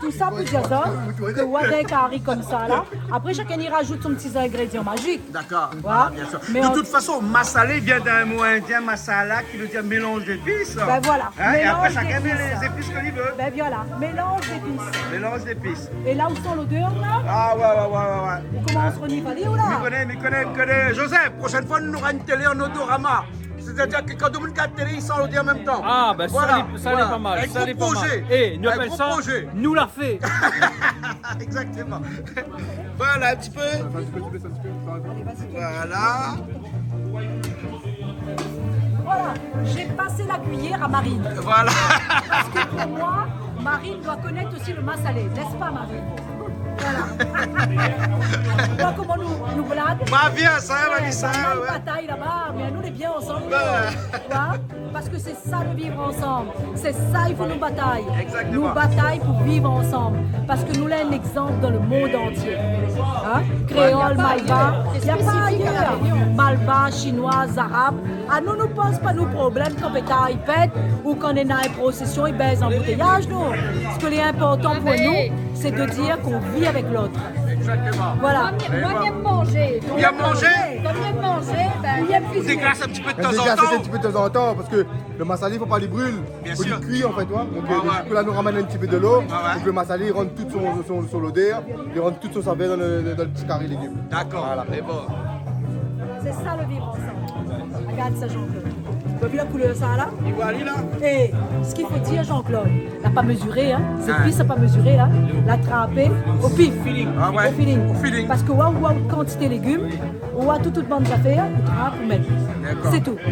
tousa pou dir azot ke ou néna in kari konmsa la. Apré, shakinn i razout son ti zingrédian mazik. Dakor. Voilà. Voilà, bien sûr. Mé de tout fason, masalé i vien d'in mo indien, masala, ki vé dir mélanz dépis. Ben voilà, hein, é apré, mélanz dépis. Shakinn i mèt lé zépis ke li vé. Ben voilà, mélanz dépis. Mélanz dépis. É la, ou san lodèr la ? Ah ouais, ouais, ouais, ouais, ouais. Ou komans renivalé, ou la ? Mi koné, mi koné, mi koné. Joseph, proshèn foi, nou nora in télé an Odorama. Sétadir ke kan tout demoun i gard télé, i san lodèr an mèm tan. Ah, ben, sa lé, sa lé pa mal, sa lé pa mal. Voilà. In gro projé. Eh, nou apèl sa, nou la fé. Exactement. Voilà, in ti pé. Voilà. Voilà, j'ai passé la cuillère à Marine. Voilà. Parce que pour moi, Marine doit connaître aussi le massalé, n'est-ce pas, Marine ? Voilà. Ou oi koman nou, nou blag. Ma vi a sa, ma vi sa, ouais. Batay laba, mé nou lé bien ansanm. Ben. Tu vois ? Parce que c'est ça le vivre ensemble. C'est ça, i fo nou batay. Exactement. Nou batay pou viv ansanm. Parce que nou lé in égzanp dan le monde entier. Hein ? Kréol, malbar, y a pas ailleurs. Malbar, chinois, arab. Anou, nou poz pa nout problèm kan pétard i pèt ou kan néna in prosésion i bèz an anboutéyaz, non. Ce qui est important pour nous, c'est de dire qu'on vit avec l'autre. Exactement. Voilà. Moi, mi èm manzé. Ou èm manzé ? Kan mi èm manzé, ben, mi èm kuiziné. Ou déglas in ti pé de tan an tan. Déglas in ti pé de tan an tan, parske le massalé, fo pa li bril. Bien sûr. Fo li kui, an fèt, ouais. Donc, euh, du coup, là, nou ramèn in ti pé de lo. Ouais, ouais. Donc, le massalé i rann tout son, son, son lodèr, i rann tout son savèr dan le, dan le ti kari légim. Dakor. Voilà. Mé bon. C'est ça le vivre ensemble. Regarde ça, Jean-Claude. Ou la vi la koulèr sa la ? I voi ali la. Eh, ce qu'il faut dire, Jean-Claude, la pa meziré, hein. Zépis, la pa meziré, la. La trapé o pif. Feeling. Ah ouais. Au feeling. Au feeling. Parske ou oi, ou oi kantité légim, ou oi tout, tout bann zafèr, ou trap, ou mèt. D'accord. C'est tout. É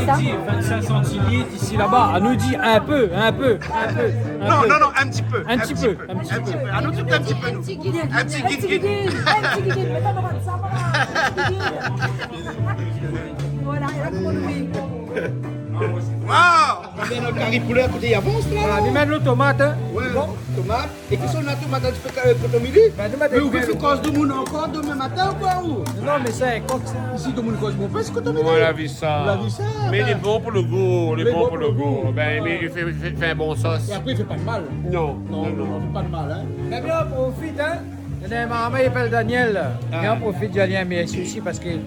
sa, i di vinn-sink santilit isi, laba. Anou di in pé, in pé, in pé, in pé. Non, non, non, in ti pé. In ti pé, in ti pé. Anou tout in ti pé, nou. In ti guigui. In ti guigui. In ti guigui. Mé atann, nou va sa, voilà. In ti guigui. Voilà, é la, pou nou, oui. Waouh ! Bin, nout kari poulé akoté i avans la. Voilà, non ? Li mèt lo tomat, hein. Ouais, bon. Tomat. É kisa ou na tomat, ou fé ka-, kotomili ? Bin, nou mèt... Mé ou vé fé koz domoun ankor domin matin ou koi, ou ? Non, mé sa, koi sa ? Isi, domoun i koz bonpé, sé kotomili. Ou la vi sa. Ou la vi sa, bin. Mé li lé bon pou lo gou, li lé bon pou lo gou. Bin, mé li fé, fé, fé in bon sos. É apré, li fé pa d'mal. Non, non, non, non, li fé pa d'mal, hein. Mé bien, nou profit, hein. Néna in marmay i apèl Daniel. Ah. É nou profit di dir ali in mèrsi osi parske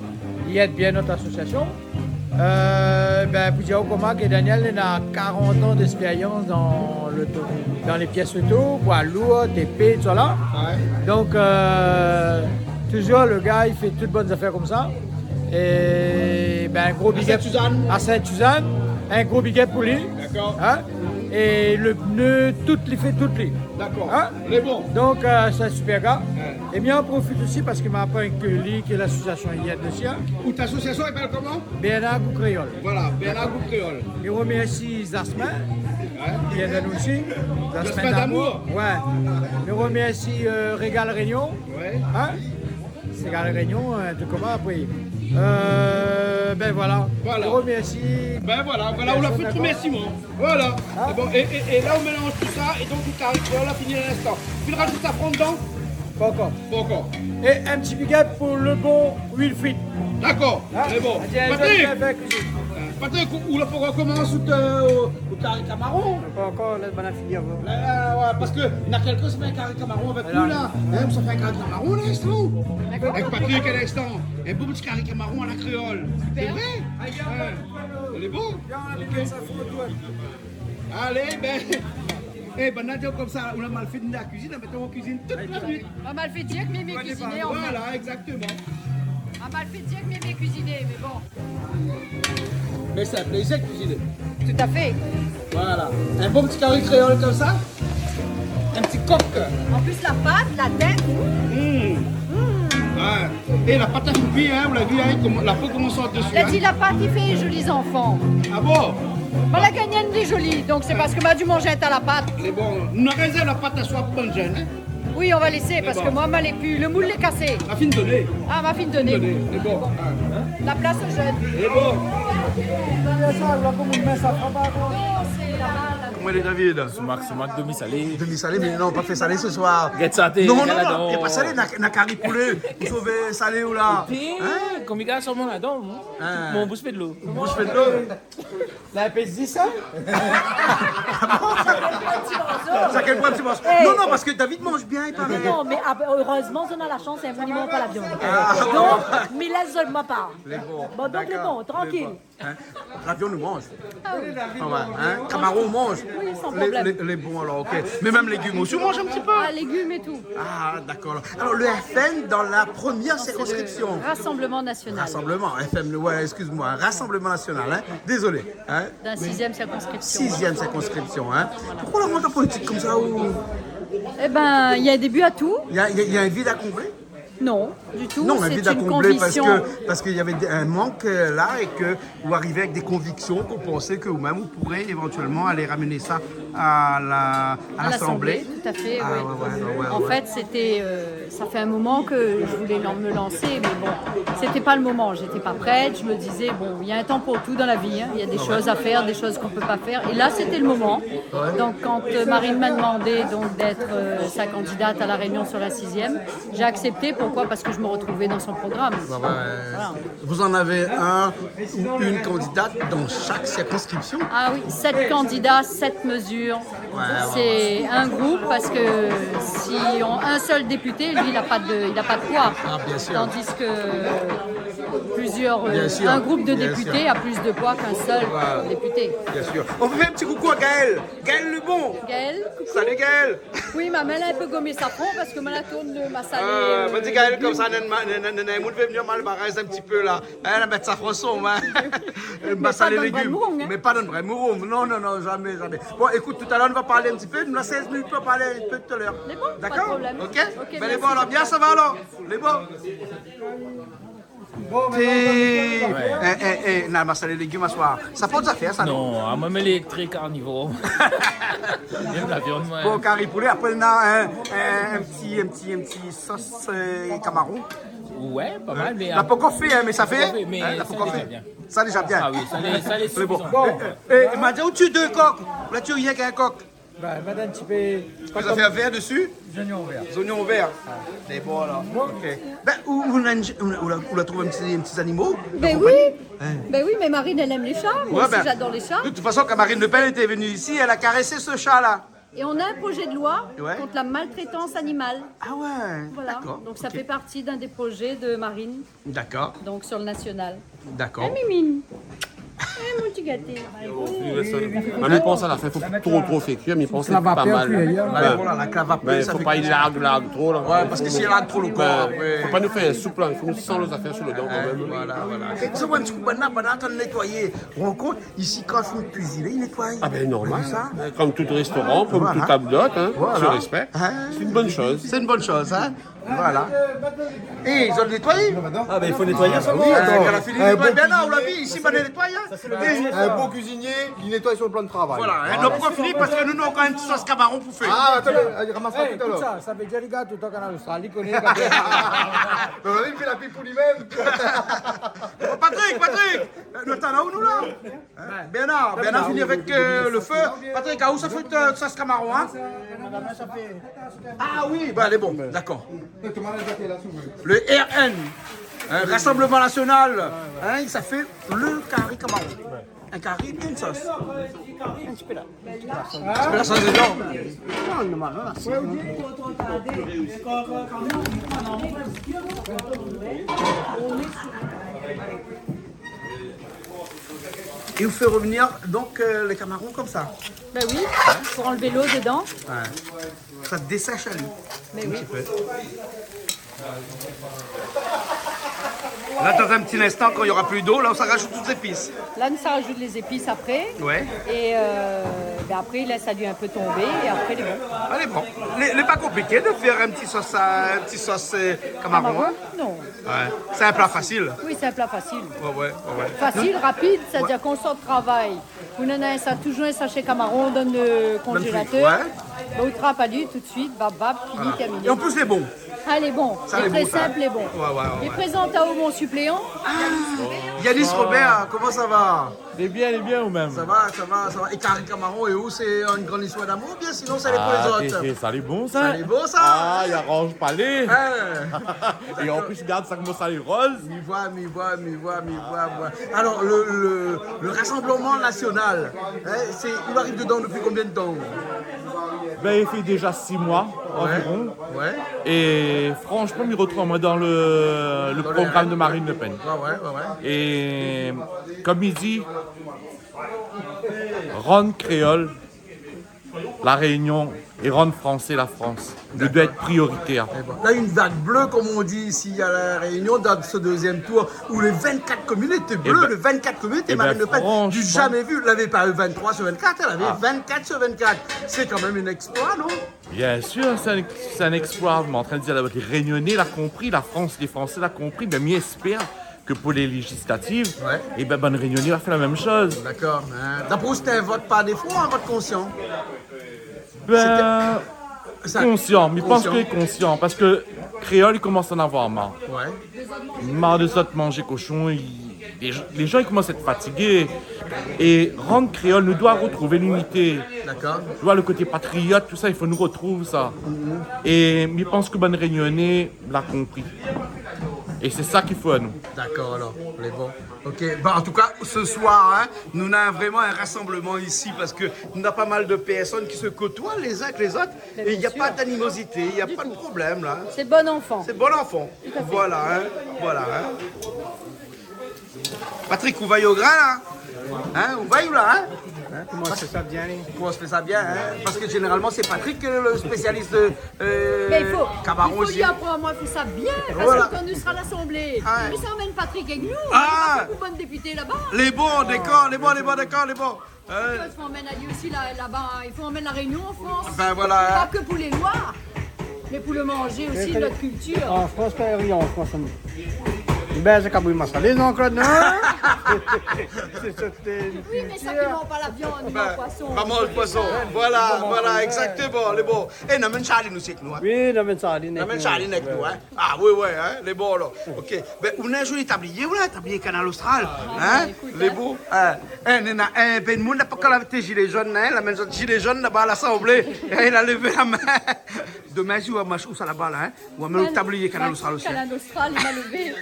li èd bien nout asosiasion. Euh, bin, pou dir aou koman ke Daniel, li na karant an d'èkspérians dan lo to-, dan lé piès oto, poi lour, T P, tousala. Ouais. Donk, euh, touzour lo gars i fé tout bann zafèr konmsa. É bin, in gro big up. À Sainte-Suzanne. À Sainte-Suzanne. In gro big up pou li. D'accord. Hein ? É lo pné, tout, li fé tout li. D'accord. Hein ? Lé bon. Donk, euh, sé in super gars. Ouais. É mi an profit osi parske ma pran èk li, ke lasosiasion i èd osi, hein. Out asosiasion i apèl koman ? Bernard Gou Kréol. Voilà, Bernard Gou Kréol. Mi romèrsi Zasmin. Ouais. Li èd anou osi. Zasmin Damour. Damour. Ouais. Mi romèrsi, euh, Régal Réunion. Ouais. Hein ? Régal Réunion, hein, tout koman apré. Euh, bin voilà. Voilà. Mi romèrsi. Bin voilà, voilà, ou la fé tout mèrsi, moin. Voilà. Hein ? É bon, é, é, é la, ou mélanz tousa, é donk, lo kari kréol la fini a linstan. Ou razout safran dedan ? Pa ankor. Pa ankor. É in ti big up pou lo bon Wilfried. D'accord. Hein ? Lé bon. Patrick, euh, Patrick, ou, ou la pankor komans out, euh, out kari kamaron ? Pa ankor, lès banna fini avan. La, la, ouais, parske na kèlkin i fé in kari kamaron avèk nou la. Voilà. Hein, ou sa fé in kari kamaron a linstan. D'accord. Avèk Patrick a linstan. In bon ti kari kamaron a la kréol. Super. Sé vré ? Ouais. Lé bon ? Bien, on a bien sa photo. Alé, bin, é, bin, Nadia, konmsa, ou la mal fé dan la kuizine, mé ou kuizine tout la nuit. Ma mal fé dir ke Mémé kuiziné, an fèt. Voilà, exactement. Ma mal fé dir ke Mémé kuiziné, mé bon. Mé sé in plézir kuiziné. Tout à fait. Voilà. In bon ti kari kréol konmsa. In ti kok. An plis, la pat, la tèt. Mm. Mm. Ouais. É la pat la fine kui, hein, ou la vi, hein, koman la po i komans sort dési, hein. La di la pat i fé zoli zanfan. Ah bon ? Bin, la gingn in dé zoli, donk sé parske ma di manz in ta la pat. Lé bon. Nou rézèrv la pat aswar pou bann jenn, hein. Oui, on va laisser, parske moin, ma lé pi, lo moul lé kasé. La fine doné. Ah, ma fine doné. Fine doné, lé bon. Hein ? La plas o jenn. Lé bon. Koman i lé, David ? Sou mak, sou mak, demi salé. Demi salé, mé non, pa fé salé se soir. Gèt sa, té, non, non, non, na pa salé, na, na kari poulé. Ou sové salé ou la ? Hein ? Komi gard solman ladan, mon, ah, mon boush fé dolo. Boush fé dolo. La, èl i di sa ? Shakinn pran in ti morso. Shakinn pran in ti morso. Eh. Non, non, parske David i manz bien, i paré. Non, mé, ah, ben, erèzman, zot na la shans, in minimum pa la viann. Ah. Donk, mi lès zot ma par. Lé bon. Bon, donk, lé bon, trankil. Dakor. Lé bon. Hein ? La viann, nou manz. Ah oui. Ah ouais, hein ? Kamaron, nou manz. Oui, san problèm. Lé, lé, lé bon, alor, ok. Mé mèm légim osi, nou manz in ti pé. Ah, légim é tou. Ah, dakor. Alor, le F N dan la promièr sirkonskripsion. Rassemblement national. Rassemblement, F N, ouais, excuse-moi, Rassemblement national, hein. Désolé, hein. Dan la sizièm sirkonskripsion. Sizièm sirkonskripsion, hein. Voilà. Poukoi la rant an politik konmsa, ou ? Eh ben, il y a des buts à tout. Il y a, il y a, il y a un vide à combler ? Non, du tout. Non, mé vide a konblé parske, parske navé in mank, euh, la, é ke ou ariv avèk dé konviksion ke ou pansé ke ou mèm ou pouré évantuèlman alé ramèn sa a la, a l'Assemblée. À l'Assemblée, tout à fait, oui. Ah ouais, ouais, ouais, ouais. En fait, c'était, euh, ça fait un moment que je voulais lan-, me lancer, mais bon, c'était pas le moment, j'étais pas prête. Je me disais, bon, il y a un temps pour tout dans la vie, hein. Il y a des choses à faire, des choses qu'on peut pas faire. Et là, c'était le moment. Ouais. Donc, quand, euh, Marine m'a demandé, donc, d'être, euh, sa candidate à La Réunion sur la sixième, j'ai accepté. Pourquoi ? Parce que je me retrouvais dans son programme. Bah ouais. Voilà. Vous en avez un ou une candidate dans chaque circonscription ? Ah oui, sept candidats, sept mesures. Ouais, ouais, ouais. C'est un groupe parce que si on, un seul député, lui, il a pas de, il a pas de poids. Ah, bien sûr. Tandis que plusieurs, euh, bien sûr, un groupe de députés a plus de poids qu'un seul député. Bien sûr. On fait un petit coucou à Gaël. Gaël Lebon. Gaël, coucou. Salut Gaël. Oui, ma mèt in pé gomé safran parske ma la tourn le massalé, euh, légumes. Ah, ma di Gaël konmsa, néna, néna, néna, néna, moun vé vni mal barèz in ti pé la. Èl la mèt safran son, hein. Mé pa dan le brèd mouroum, hein. Mé pa dan le brèd mouroum. Non, non, non, jamais, jamais. Bon, écoute, tout à l'heure, on va parler un petit peu. Nou na sèz minit pou parl in pé talèr. Lé bon, pa de problèm. Dakor ? Ok ? Ok, mèrsi. Bin, lé bon, alor, bien, sa va, alor ? Lé bon ? Bon, mé non, non, non, non. Eh, eh, eh, na massalé légim aswar. Sa port zafèr, sa, non ? Non, ah, moin, mi lé trè karnivor. J'aime la viande, moi. Bon, kari poulé, apré, na in, in, in ti, in ti, in ti sos, euh, kamaron. Ouais, pa mal, mé... La pankor fé, hein, mé sa fé. Hein, la pankor fé. Sa déza bien. Ah oui, sa lé, sa lé sifizan. Bon, eh, eh, ma di, ou tié dé kok. Ou la tié rienk in kok. Bin, mèt in ti pé... Ou la fé vèr dési ? Zoignon vèr. Zoignon vèr. Ah. Lé bon, alor. Bon. Ok. Bin, ou, ou la, ou la, ou la trouv in ti, in ti zanimo ? Bin oui. Hein. Bin oui, mé Marine, èl i èm lé sha. Moin osi, bin, j'adore les chats. De toute façon, quand Marine Le Pen était venue ici, elle a caressé ce chat-là. Et on a un projet de loi contre la maltraitance animale. Ah ouais, d'accord, ok. Voilà. Donc ça fait partie d'un des projets de Marine. Dakor. Donc, sur le national. Dakor. Eh, Mimine. Eh, mon ti gaté. Ah, mi pans a la fin, fo pa tro, tro fé kui, mi pans sé pa mal. Klava pèr kui, hein. Ouais. Voilà, la klava pèr, bin, sa fo pa larg, larg tro, la. Ouais, parske si i larg tro le kor, apré. Fo pa nou fé in soup, la. I fo nou san lo zafèr su le dan, kan mèm. Voilà, voilà. É sa, ou voi in ti kou banna, banna antrinn nétoiyé. Ou rann kont, isi, kan i fo kuiziné, i nétoy. Ah bin, normal. Ou la vu sa ? Konm tout restoran, konm tout tab d'hôte, hein, tu respectes. Voilà. C'est une bonne chose. C'est une bonne chose, hein. Voilà. Eh, zot la nétoiyé ? Ah, bin, i fo nétoiyé solman. Ah oui, atann. Kan la fini nétoiyé, bin non, ou la vi, isi, banna nétoy, hein. In bon kuizinié, li nétoy su le plan de travay. Voilà, hein, nou la pankor fini parske nou, nou na ankor in ti sos kamaron pou fé. Ah, atann, mé, ramas pa tout alor. Ékout sa, sa vé dir, lé gars, tout tan kan la, sa, li koné, kan mèm. Donk, li fé la pib pou li mèm. Oh, Patrick, Patrick, euh, nou atann aou, nou, la. Hein ? Bernard, Bernard fini avèk, euh, le fé. Patrick, aou sa fé, euh, sos kamaron, hein ? Ah oui, bin, lé bon, dakor. Le R N, hein, Rassemblement National, hein, sa fé le kari kamaron. In kari, in sos. In ti pé la. In ti pé la sos dedan. Non, normalman, la, sé bon. Et vous faites revenir donc, euh, les camarons comme ça ? Ben oui, pour enlever l'eau dedans. Ouais. Ça dessèche à lui. Mais oui. Un petit peu. Là, dans un petit instant, quand il y aura plus d'eau, là, on s'en rajoute toutes les épices. Là, nou sa rajout lé zépis apré. Ouais. É, euh, bin apré, i lès ali in pé tonbé é apré, lé bon. Lé bon. Lé, lé pa konpliké de fèr in ti sos, in ti sos, euh, kamaron, hein ? Kamaron ? Non. Ouais. C'est un plat facile. Oui, c'est un plat facile. Ouais, ouais, ouais, ouais. Facile, rapid, sétadir kan ou sort travay, ou néna in sa-, toujour in sashé kamaron dan le konjélatèr. Ouais. Bin, ou trap ali tout de suite, bap, bap, fini, terminé. Voilà. Et en plus, c'est bon. Alé, bon, sa lé tré sinp, lé bon. Ouais, ouais, ouais. Mi prézant aou mon supléan. Ah, Yanis Robert, koman sa va ? Lé bien, lé bien, ou mèm ? Sa va, sa va, sa va. É Kari Kamaron, é ou, sé in gran istwar d'amour, oubien sinon, sa lé pou lézot ? Ah, sé, sa lé bon, sa. Sa lé bon, sa. Ah, i aranz pa lé. Hein. É an plis, gard sa, koman sa lé roz. Mi voi, mi voi, mi voi, mi voi, mi voi. Alor, le, le, le Rassemblement National, hein, sé, ou ariv dedan dopi konbien d'tan ? Ben, i fé déza sis moi, anviron. Ouais. É fransman, mi rotrouv amoin dan le, le program de Marine Le Pen. Ouais, ouais, ouais, ouais. É kom i di, rann kréol La Rényon é rann fransé la Frans. D'accord. Doi èt prioritèr. Eh ben, la, une vague bleue, comme on dit ici à La Réunion, dans ce deuxième tour, où les vingt-quatre communes étaient bleues, eh ben, les vingt-quatre communes étaient, eh ben, Marine Le Pen, du jamais vu. Franchement. Elle avait pas eu vingt-trois sur vingt-quatre, elle avait vingt-quatre sur vingt-quatre. Ah. C'est quand même un exploit, non ? Bien sûr, c'est un ex-, c'est un exploit. Mé antrinn di, la, les Réunionnais la konpri, la Frans, lé Fransé la konpri, mé mi èspèr ke pou lé léjislativ, ouais, eh ben, bann Rényoné va fé la mèm shoz. D'accord. Hein. D'après vous, c'était un vote par défaut ou un vote conscient ? Ben, c'était, ça, konsian. Mi pans ke konsian, parske kréol i komans ann avoir mar. Ouais. Mar de zot manzé koshon, i, lé, lé jan i komans èt fatigé. É rann kréol, nou doi rotrouv linité. D'accord. Tu vois, le koté patriyot, tousa, i fo nou rotrouv sa. Mhm. É mi pans ke bann Rényoné la konpri. É sé sa k'i fo anou. D'accord, alors, lé bon. Ok, ben, en tout cas, ce soir, hein, nou néna vréman in rasanbleman isi parske nou néna pa mal de pèrsone ki se kotoy lé zin èk lé zot. Mé bien sûr. É na pa d'animozité, na pa de problèm, la. Du tout. C'est bon enfant. C'est bon enfant. Tout à fait. Voilà, hein, voilà, hein. Patrick, ou vèy o grin, la ? Hein, ou vèy, la, hein ? Hein, koman i fé sa bien, li ? Koman i fé sa bien, hein ? Parske zénéralman, sé Patrick, euh, le spécialiste de, euh, Kamaron isi. Mé i fo, i fo li aprann amoin fé sa bien, parske kan nou sra Lasanblé, nou sa amenn Patrick èk nou, nou lé pa fé pou bann dépité laba. Lé bon, d'accord, lé bon, lé bon, d'accord, lé bon. Hein ? I fo amenn ali osi la, laba, i fo amenn La Rényon an Frans. Ben voilà, hein. Pa ke pou lé loi, mé pou le manzé osi, nout kiltir. An Frans, pa rien an Frans, hein. Ben, sé kabri masalé, non, Claude, non ? Sé sa, sé in kiltir. Oui, mé sak i manz pa la viann, i manz poison. Ben, pa manz poison. Voilà, voilà, exactement, lé bon. É, nou amenn Charline osi èk nou, hein. Oui, nou amenn Charline èk nou. Nou amenn Charline èk nou, hein. Ah oui, ouais, hein, lé bon, la. Ok. Ben, ou néna in zoli tablié, ou la, tablié Kanal Austral. Ah, hein, ben, ékout, lé bon, hein. Hein, néna, hein, ben, moun la pa kal avèk té zilé zone, hein, la mèm zone zilé zone laba Lasanblé. Hein, li la lévé la min. Domin, si ou va marsh ousa laba, la, hein, ou va mèt lo tablié Kanal Austral osi, hein. Kanal Austral, li la lévé.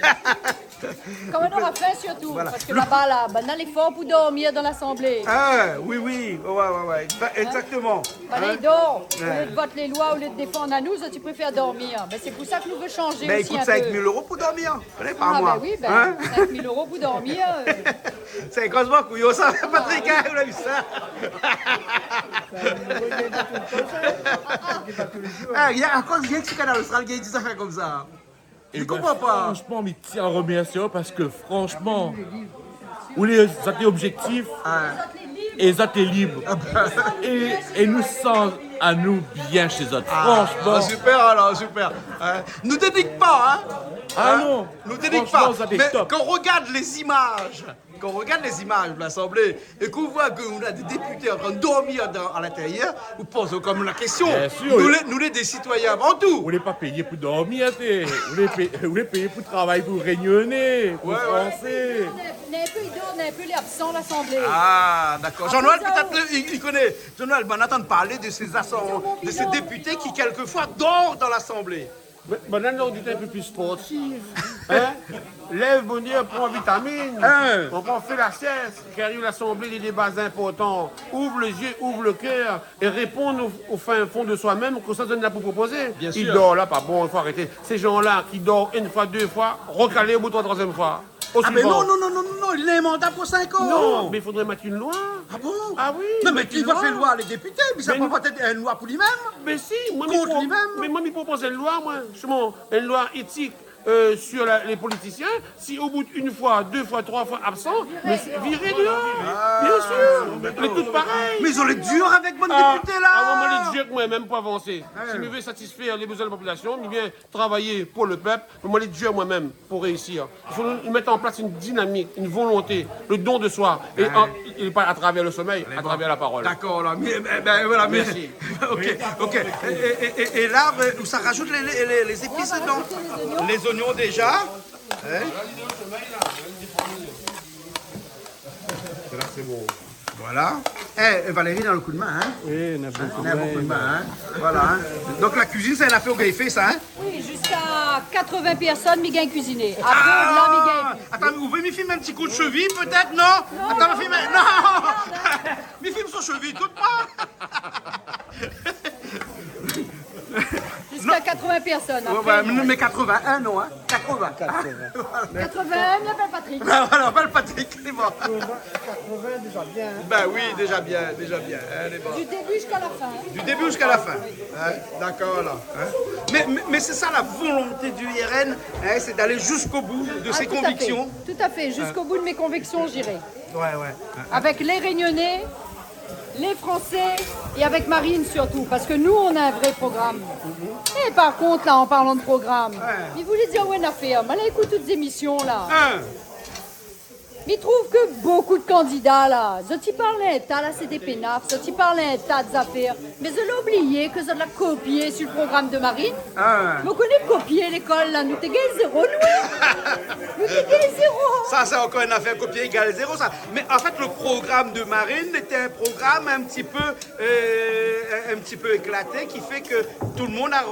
Kan nou nora fin, sirtou, voilà, parske laba, la, banna lé for pou dormir dan Lasanblé. Ah, oui, oui, ouais, ouais, ouais. Ben, exactement. Hein ? Voilà, i dor. Ouais. Olié de vot lé loi, olié de défann anou, zot i préfèr dormir. Ben, sé pou sa ke nou vé shanzé osi in pé. Ben, i kout sink mil éro pou dormir. Alé, par moi. Ah, ben oui, ben, hein ? Sink mil éro pou dormir, euh. Sé in gro kouyon, sa, Patrick, hein, ou la vi sa ? Ah, na, akoz rienk si Kanal Austral i di sa konmsa. É ben, mi konpran pa. Fransman, mi tien a remèrsié aou parske fransman, ou lé, zot lé objèktif, é zot lé lib. Ah ben. É, é nou san anou bien shé zot. Ah, fransman. Ah, super, alor, super. Hein ? Nou dénik pa, hein ? Ah non. Hein ? Nou dénik pa. Fransman, zot lé top. Mé kan ou rogard lé zimaz, kan ou rogard lé zimaz de Lasanblé, é k'ou voi ke nou néna dé dépité antrinn dormir dan, a l'intérieur, ou poz aou kan mèm la késtion. Bien sûr. Nou lé, nou lé dé sitoyin avan tou. Ou lé pa péyé pou dormir, té. Ou lé pé-, ou lé péyé pou travay pou Rényoné, pou Fransé. Ouais, ouais. Néna in pé, néna in pé lé absan Lasanblé. Ah, d'accord. Jean-Noël, pétèt, li, li koné. Jean-Noël, ben, nou antann parl de sé asan-, de sé dépité ki, kèlkefoi, dor dan Lasanblé. Mé, banna lé in pé pli sportif, hein ? Lèv bonèr, pran vitamine, konpran, fé la sièst, k'i ariv Lasanblé, lé déba inportan. Ouv lé zié, ouv le kèr é réponn o, o fin fon de soi mèm, kosa zot néna pou propozé. Bien sûr. I dor la, pa bon, i fo arété. Sé jan-la ki dor inn foi, dé foi, rokalé o bout troi, troizièm foi. Ah, mé non, non, non, non, non, li néna in manda pou sink an. Non, mé i fodré mèt in loi. Ah bon ? Ah oui, mèt in loi. Non, mé ki va fé loi, lé dépité, mé sa pa pétèt in loi pou li mèm. Mé si, moin, mi pro-, kont li mèm. Mé moin, mi propoz in loi, moin, zistoman, in loi étik. euh, sur la, les politiciens, si au bout d'une fois, deux fois, trois fois absent, mais c'est viré dehors. Ah, d'accord. Bien sûr, lé tout parèy. Mais ils ont les durs avec bonne députée, là. Ah, moin, moin lé dir moin mèm pou avansé. Ah. Si mi vé satisfèr lé bezoin de la population, mi vien travay pou le pèp, moin lé dir moin mèm pou réisir. I fo nou mèt an plas in dinamik, in volonté, le don de soi, é an, é pa atravèr le somèy, atravèr la parol. D'accord, là. Mais, ben, ben, voilà, mais... Merci. OK, OK. Et, et, et, et là, euh, ça rajoute les, les, les, les épices dedans. On va rajouter les oignons. Les oignons déjà. Hein ? Là, c'est bon. Voilà. Eh, Valérie, néna le kou d'min, hein ? Oui, néna le kou d'min, hein. Voilà, hein. Donc la cuisine, c'est une affaire au gars, il fait ça, hein ? Oui, jusqu'à quatre-vingts personnes, mi gingn kuiziné. Apré, la, mi gingn pi. Attends, mais vous voulez me filmer un petit coup de cheville, peut-être, non ? Non, attends, non, mi filme, non, non. Mi filme son cheville, tout pas. Jusqu'à quatre-vingts personnes. Ouais, après, ouais, mais, mais quatre-vingts, non, hein. Quatre-vingts. Quatre-vingts. Quatre-vingts, mi apèl Patrick. Ben voilà, apèl Patrick, lé bon. Quatre-vingts, déjà bien, hein. Ben oui, déjà bien, déjà bien, hein, lé bon. Du début jusqu'à la fin, hein. Du début jusqu'à la fin. Hein, d'accord, là, hein. Mais, mais, mais c'est ça la volonté du R N, hein, c'est d'aller jusqu'au bout de ses convictions. Ah, tout à fait. Tout à fait. Jusqu'au bout de mes convictions, j'irai. Ouais, ouais, ouais. Avec les Réunionnais, les Français et avec Marine surtout, parce que nous, on a un vrai programme. Mhm. Et par contre, là, en parlant de programme, ouais, mi voulé dir aou in afèr, moin la ékout tout zémisyon la. Hein. Mi trouv ke bonpé de kandida la, zot i parl in ta la, sé dé pénaf, zot i parl in ta de zafèr. Mé zot la oublié ke zot la kopié sur le programme de Marine. Ah. Mé ou koné kopié lékol la, nou té gingn zéro, nou. Nou té gingn zéro. Sa, sé ankor in afèr, kopié égal zéro, sa. Mais en fait, le programme de Marine était un programme un petit peu, euh, un, un petit peu éclaté, qui fait que tout le monde a,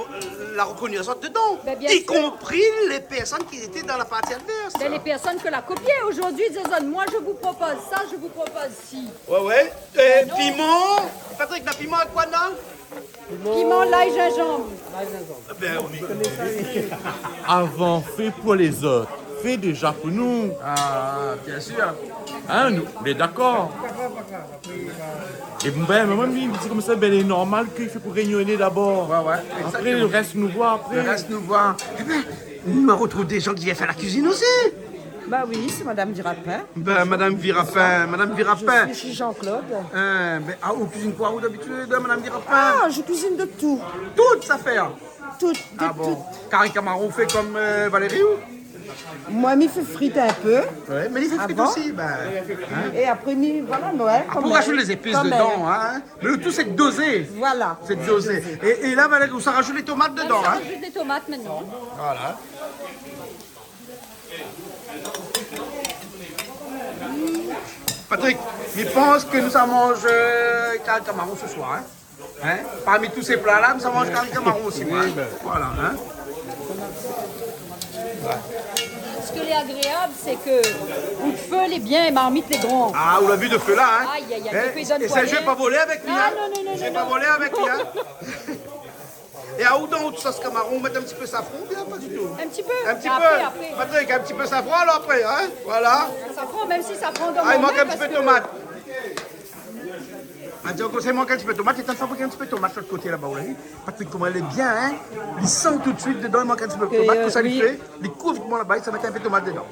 l'a reconnu à sorte dedans, ben, bien sûr, y compris les personnes qui étaient dans la partie adverse. Ben, les personnes ke la kopié. Aujourd'hui, i di azot, moi, je vous propose ça, je vous propose ci. Ouais, ouais. Euh, non. Piman. Patrick, na piman avèk koi, non ? Piman, lay, zinzanm. Ben, on y connaît. Avan fé pou lézot, fé déza pou nou. Ah, bien sûr. Hein, nou, nou lé dakor. É bon, ben, moin, mi di konmsa, ben, lé normal ke i fé pou Rényoné dabor. Ouais, ouais, exactement. Apré, le rès, nou voi apré. Le rès, nou voi. Eh ben, nou artrouv dé zan ki vien fé la kuizine osi. Bah oui, c'est Madame Virapin. Ben, Madame Virapin, Madame Virapin. Je suis chez Jean-Claude. Hein, ben, ah, ou kuizine koi, ou, d'abitid, Madame Virapin ? Ah, je cuisine de tout. Tout sa fé, hein ? Tout, de tout. Ah bon ? Kari kamaron, ou fé konm, euh, Valérie, ou ? Moin, mi fé frit in pé. Ouais, mé li fé frit osi, ben, hein. Et après, mi, voilà, Noël, quand même. Après, on rajoute les épices dedans, hein. Mais le tout, c'est de doser. Voilà. C'est de doser. Et, et là, Valérie, on rajoute les tomates dedans, hein. On rajoute les tomates maintenant. Voilà. Patrick, mi pans ke nou sa manz, euh, kari kamaron se soir, hein. Hein ? Parmi tous ces plats-là, nou sa manz kari kamaron osi, hein. Oui, ben. Voilà, hein. Ce qui est agréable, c'est que le feu, il est bien, et marmite, il est grand. Ah, ou la vi le feu là, hein. Aïe, aïe, aïe, hein ? Et ça, je vais pas voler avec lui, hein. Ah, non, non, non, non, non. Je vais pas voler avec lui, hein. É aou, dan out sos kamaron, ou mèt in ti pé safran oubien pa ditou ? In ti pé. In ti pé. Apré, apré. Patrick, in ti pé safran alor apré, hein ? Voilà. Safran, mèm si safran dan mon min, parske... Ah, i mank in ti pé tomat. Ah, di aou konmsa, i mank in ti pé tomat, é tann fabrik in ti pé tomat lot koté laba, ou la vi ? Patrick, koman lé bien, hein ? Li san tout de suite dedan, i mank in ti pé tomat, euh, kosa li fé ? Li kouv koman laba, li sa mèt in pé tomat dedan.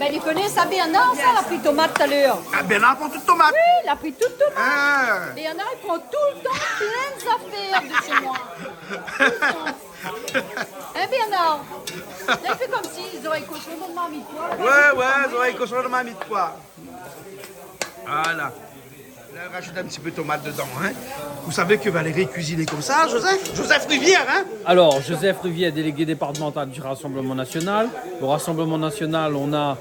Ben, li koné sa, Bernard, sa, la pri tomat talèr. Ah, Bernard la pran tout tomat. Oui, la pri tout tomat. Ah. Bernard, li pran toultan plin zafèr de chez moi. Toultan. Hein, Bernard ? Là, il fait comme si zorèy koshon dan marmit, koi. Ouais, ouais, zorèy koshon dan marmit, koi. Voilà. Là, on rajoute un petit peu de tomate dedans, hein. Vous savez que Valérie cuisinait comme ça, Joseph ? Joseph Rivière, hein ? Alors, Joseph Rivière, délégué départemental du Rassemblement national. Au Rassemblement national, on a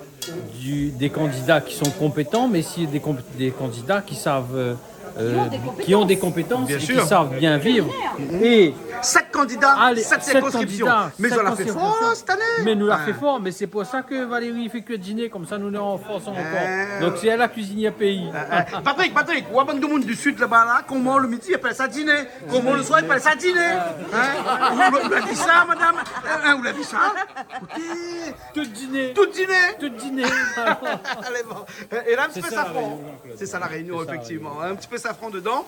du, des candidats qui sont compétents, mais aussi des comp-, des candidats qui savent, euh, euh, qui ont des compétences et qui savent bien vivre. Bien sûr. Et sept candidats, sept circonscriptions. Allez, sept candidats, sept circonscriptions. Mais nou la fé for, mé sé pou sa ke Valérie i fé ke diné, konmsa nou lé an fors ankor. Ah. Donk sé èl la kuizinièr péi. Ah, ah. Patrick, Patrick, ou la bann demoun du sud laba la, koman le midi i apèl sa diné, koman le soir i apèl sa diné. Hein ? Ou, ou, ou la vi sa, madame ? Hein, ou la vi sa ? Écoutez, tout diné. Tout diné. Tout diné. Allez, bon. Et là, un petit peu safran. C'est ça, La Réunion, Jean-Claude. C'est ça, La Réunion, effectivement. Un petit peu safran dedans,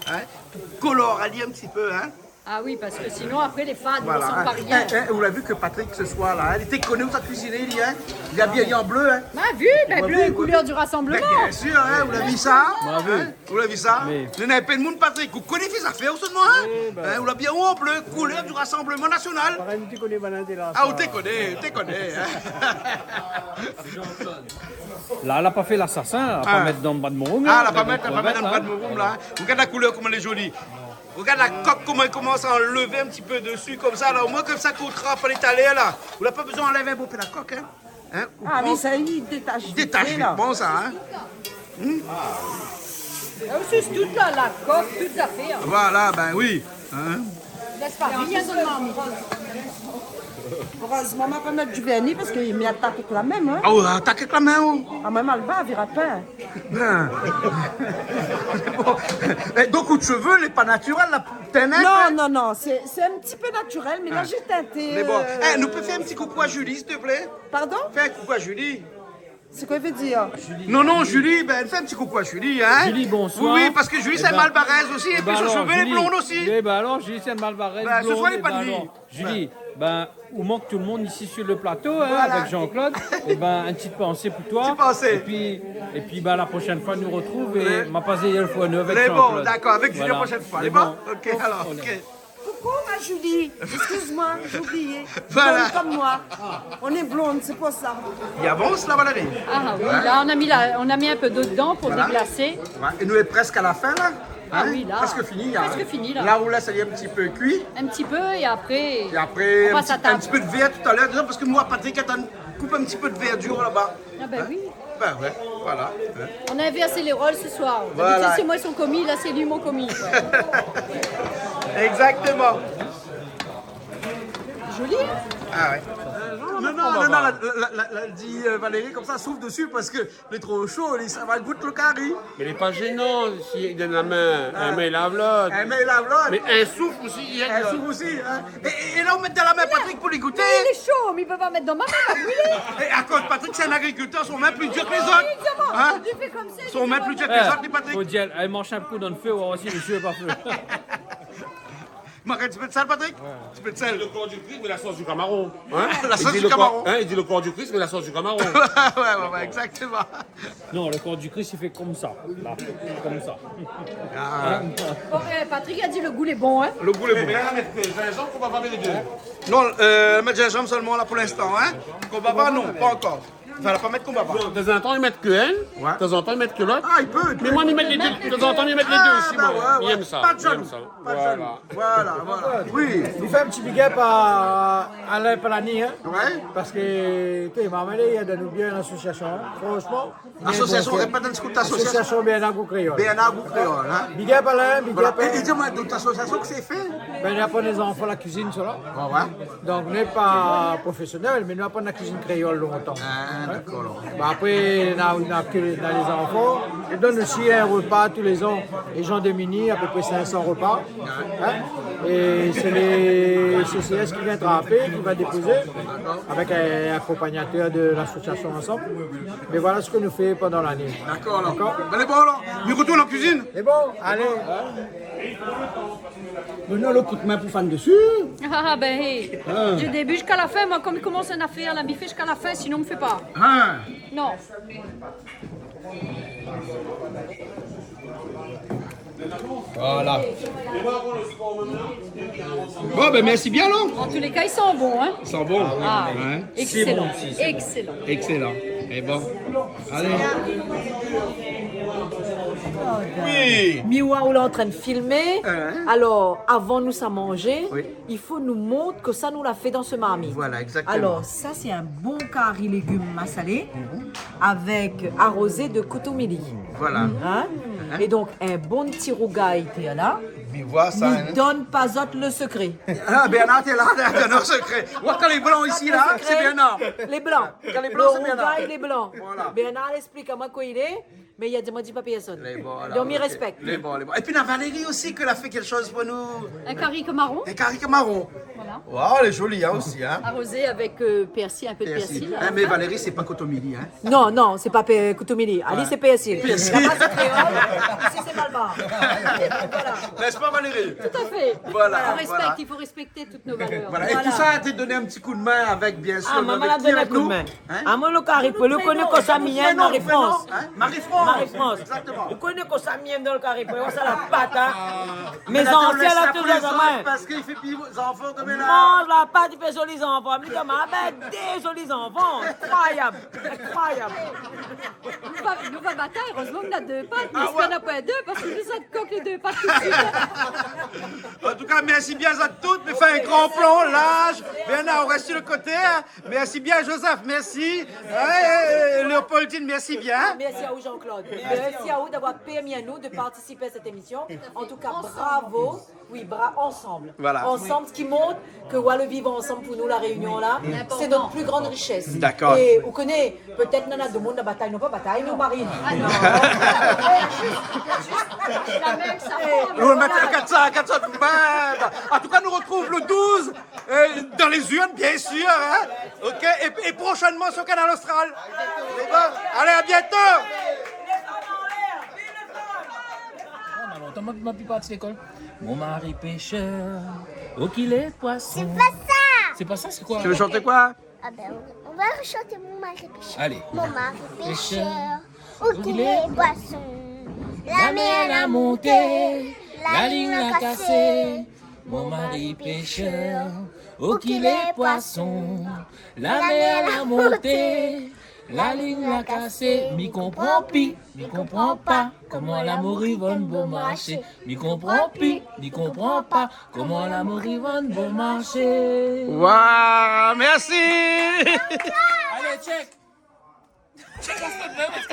hein, pour colorer un petit peu, hein. Ah oui, parce que sinon, après, les fans, ils ne ressemblent pas rien. Voilà, hein. Eh, eh, vous l'avez vu que Patrick, ce soir-là, hein, il était connu dans sa cuisine, il y a, hein. Il est habillé en bleu, hein. Bah, vu, ben, bleu, couleur du rassemblement. Vous l'avez vu ? Bien sûr, hein, vous l'avez vu ça ? Hein ? Vous l'avez vu ça ? Mais... Néna in pé d'moun, Patrick, ou koné fé zafèr, ou sèlman, hein ? Oui, bah. Hein, ou la bien ou an bleu, couleur du Rassemblement National. Par exemple, tu connais Valentin là, ah, ou té koné, ou té koné, hein. La, la pa fé lasasin, la pa mèt dan bad mon roum, la, la pa mèt dan bad mon roum, la. Regard la koulèr, koman lé zoli. Regard la kok, koman i komans a anlèv in ti pé dési, konmsa, la. Omoin, konmsa, kan ou trap ali talèr, la, ou la pa bezoin anlèv in bonpé la kok, hein. Hein, ou pran... Ah oui, sa i détash vit fé, la. Détash vit, bon, sa, hein. Hmm ? Ah, ou sus tout la, la kok, tout zafèr. Voilà, ben oui, hein. Lès pa rien dan la marmit. Erèzman, ma pa mèt du vèrni parske mi atak èk la min, hein. Ah, ou atak èk la min, ou ? Ah, moin, mal va, vira pin. Ben. Bon. Eh, donk, out shové lé pa natirèl, la, tinn in pé. Non, non, non, sé, sé in ti pé natirèl, mé la, j'ai teinté, euh. Mé bon. Eh, nou pé fé in ti koukou a Julie, s'il te plaît ? Pardon ? Fé in koukou a Julie. Sé koi i vé dir ? Non, non, Julie, ben, fé in ti koukou a Julie, hein. Julie, bonsoir. Oui, oui, parske Julie, sé in malbarèz osi, épi son shové lé blond osi. Eh ben, alor, Julie, sé in malbarèz blond, eh ben, alor, Julie, ben, ou mank tout le monde ici sur le plateau, hein, avec Jean-Claude. Eh ben, une petite pensée pour toi. Petite pensée. Et puis, et puis, ben, la prochaine fois, nous retrouvons et ma passe hier fois neuf avec Jean-Claude. Lé bon, dakor, avèk Julie la proshèn foi. Voilà. Lé bon. Lé bon ? Ok, alor, ok. Coucou, ma Julie. Excuse-moi, j'ai oublié. Voilà. Blonde comme moi. On est blonde, c'est pour ça. I avans la, Valérie. Ah oui, là, on a mis la, on a mis un peu d'eau dedans pour déglacer. Ouais, é nou lé prèsk a la fin, la. Ah oui, la. Hein ? Prèsk fini, hein. Prèsk fini, la. La, ou lès ali in ti pé kui. Un petit peu, et après, on passe à table. É apré, in ti, in ti pé de vèr talèr dedan, parske moin, Patrick, atann, koup in ti pé de vèrdir laba. Ah ben oui. Ben ouais, voilà. Hein. On a inversé les rôles ce soir. Voilà. D'habitude, c'est moi son commis, là, c'est lui mon commis. Exactement. Joli, hein ? Ah ouais. Non, non, non, non, la, la, la, la, di, euh, Valérie, konmsa, souf dési parske lé tro sho, li, sa va gout le kari. Mé lé pa zénan, si i done la min, in min i lav lot. In min i lav lot. Mé in souf osi, i èd. In souf osi, hein. É, é, é la, ou mèt dan la min Patrick pou li gouté. Mé lé sho, mé i pé pa mèt dan ma min, la brilé. É akoz Patrick sé in agrikiltèr, son min pli dir ke lézot. Exactement. Hein ? Li fé konmsa, li fé konmsa. Son min pli dir ke lézot, li, Patrick. Fo dir, alé, manz in kou dan le fé, ou va oir si le fé lé pa fé. Mank in ti pé de sèl, Patrick ? Ouais. In ti pé de sèl. Le corps du Christ, mais la sauce du camaron. Hein ? La sauce du camaron. Hein, il dit le corps du Christ, mais la sauce du camaron. Ouais, ouais, ouais, exactement. Non, le corps du Christ, il fait comme ça, là, comme ça. Ah. Hein ? Bon, eh, Patrick la di le gou lé bon, hein ? Le gou lé bon. Mé la, mèt zinzanm, konbava lé dé. Non, euh, mèt zinzanm sèlman la pou linstan, hein ? Konbava, non, pa ankor. Anfin, la pa mèt konbava. Non, tanzantan i mèt ke inn, tanzantan i mèt ke lot. Ah, i pé, i pé. Mé moin mi mèt lé dé, tanzantan mi mèt lé dé osi, moin. Ah, bah ouais, ouais. Mi èm sa, mi èm sa. Pa de jalou. Pa de jalou. Voilà, voilà. Oui. Mi fé in ti big up à Alain Palani, hein. Ouais. Parske, té, marmèt, li èd anou bien, lasosiasion, hein. Franchement. Lasosiasion, répèt in ti kou, lasosiasion. Lasosiasion Bernard Gou Kréol. Bernard Gou Kréol, hein. Big up Alain, big up. Voilà. É, é di amoin, dot lasosiasion ke sé fé ? Ben, nou aprann lé zanfan la kuizine, sa la. Ouais, ouais. Donk, nou lé pa profésionèl, mé nou aprann la kuizine kréol lontan. Ah, dakor, alor. Bon, apré, na, na ke, na lé zanfan. Nou done osi in repa tou lé zan, lé zan démini, apépré sink san repa. Hein ? É sé lé C C S ki vien trapé, ki va dépozé, avèk in akonpagnatèr de lasosiasion ansanm. Mé voilà sak nou fé pandan lané. Dakor, alor. Dakor ? Alé, bon, alor. Mi retourn an kuizine. É bon, alé. Donn anou lo koudmin pou fann dési. Ah, ben, hé. Hein. Du début jusqu'à la fin, moin, kom i komans in afèr la, mi fé jusqu'à la fin, sinon mi fé pa. Hein. Non. Voilà. Bon, ben, mèrsi bien, non ? En tous les cas, i san bon, hein ? I san bon. Ah, ouais. Excellent, excellent. Excellent. É bon. Alé. Oui. Mi oi ou lé antrin filmé. Hein ? Alor, avan nou sa manzé, oui, i fo nou mont kosa nou la fé dan se marmit. Voilà, exactement. Alor, sa sé in bon kari légim masalé, mhm, avèk arozé de kotomili. Voilà. Hein ? Hein ? É donk, in bon ti rougay, té la. Mi oi sa, hein. Mi done pa zot le sekré. Ah, Bernard, té la, donn le sekré. Oua, kan lé blan isi la, sé Bernard. Lé blan. Kan lé blan, sé Bernard. Le rougay lé blan. Voilà. Bernard la ésplik amoin kosa i lé. Mé li la di amoin, di pa pèrsone. Lé bon, alor, ok. Donk, mi rèspèk. Lé bon, lé bon. Épi, na Valérie osi, ke la fé kékshoz pou nou. In kari kamaron. In kari kamaron. Voilà. Waouh, lé zoli, hein, osi, hein. Arozé avèk, euh, pèrsi, in pé de pèrsi, la. Hein, mé Valérie, sé pa kotomili, hein. Non, non, sé pa pè-, kotomili. Ali, sé pèrsi. Pèrsi. Laba, sé kréol. Ici, c'est Malbar. Voilà. N'est-ce pas, Valérie ? Tout à fait. Voilà, voilà. On respecte, il faut respecter toutes nos valeurs. Voilà. Et tout ça a été donné un petit coup de main avec, bien sûr, avec qui, avec nous ? Ah, moin la donn in kou d'min. Hein ? Ah, moin, lo Kari Poèl, ou koné kosa mi yèm, Marie-France. Marie-France. Exactement. Ou koné kosa mi yèm dan lo Kari Poèl, sa la pat, hein. Mé la, on laisse ça pour les autres parce qu'il fait vivre les enfants de ménage. Manz la pat, i fé zoli zanfan. Mi di, ma bèl, dé zoli zanfan. Incroyable. Incroyable. Nou va, nou va batay, erèzman nou na dé pat, mé si nou na pa dé, parské nou sa kok lé dé pat tout suit. En tout cas, merci bien à toutes. Mais fais un grand plan, large. Bernard, on reste sur le côté, hein. Merci bien, Joseph. Merci. Ouais, euh, Léopoldine, merci bien. Merci à vous, Jean-Claude. Merci à vous d'avoir permis à nous de participer à cette émission. En tout cas, bravo. Oui, bra-, ensemble. Voilà. Ensemble, ce qui montre que, voilà, le vivre ensemble pour nous, La Réunion, là, c'est notre plus grande richesse. D'accord. É ou koné, pétèt nana demoun la batay, nou pa batay, nou, Marine. Ah non. Ou mèt kat san, kat san, ben, en tout cas, nous retrouve le douze, euh, dans les urnes, bien sûr, hein. Ok, et, et prochainement sur Kanal Austral. C'est bon ? Allez, à bientôt. Ah, ma lontan, ma, ma pi parti lékol. Mon mari pêcheur, oh, qu'il est poisson. C'est pas ça. C'est pas ça, c'est quoi ? Tu veux chanter quoi ? Ah ben, on va chanter Mon mari pêcheur. Allez. Mon mari pêcheur, oh, qu'il est poisson. La mer la monté, la ligne la cassé. Mon mari pêcheur, oh, qu'il est poisson. La mer la monté, la ligne la cassé. Mi konpran pi, mi konpran pa koman lamour i vann bon marché. Mi konpran pi, mi konpran pa koman lamour i vann bon marché. Waouh, merci. Allez, check. Check la stop, hein, parce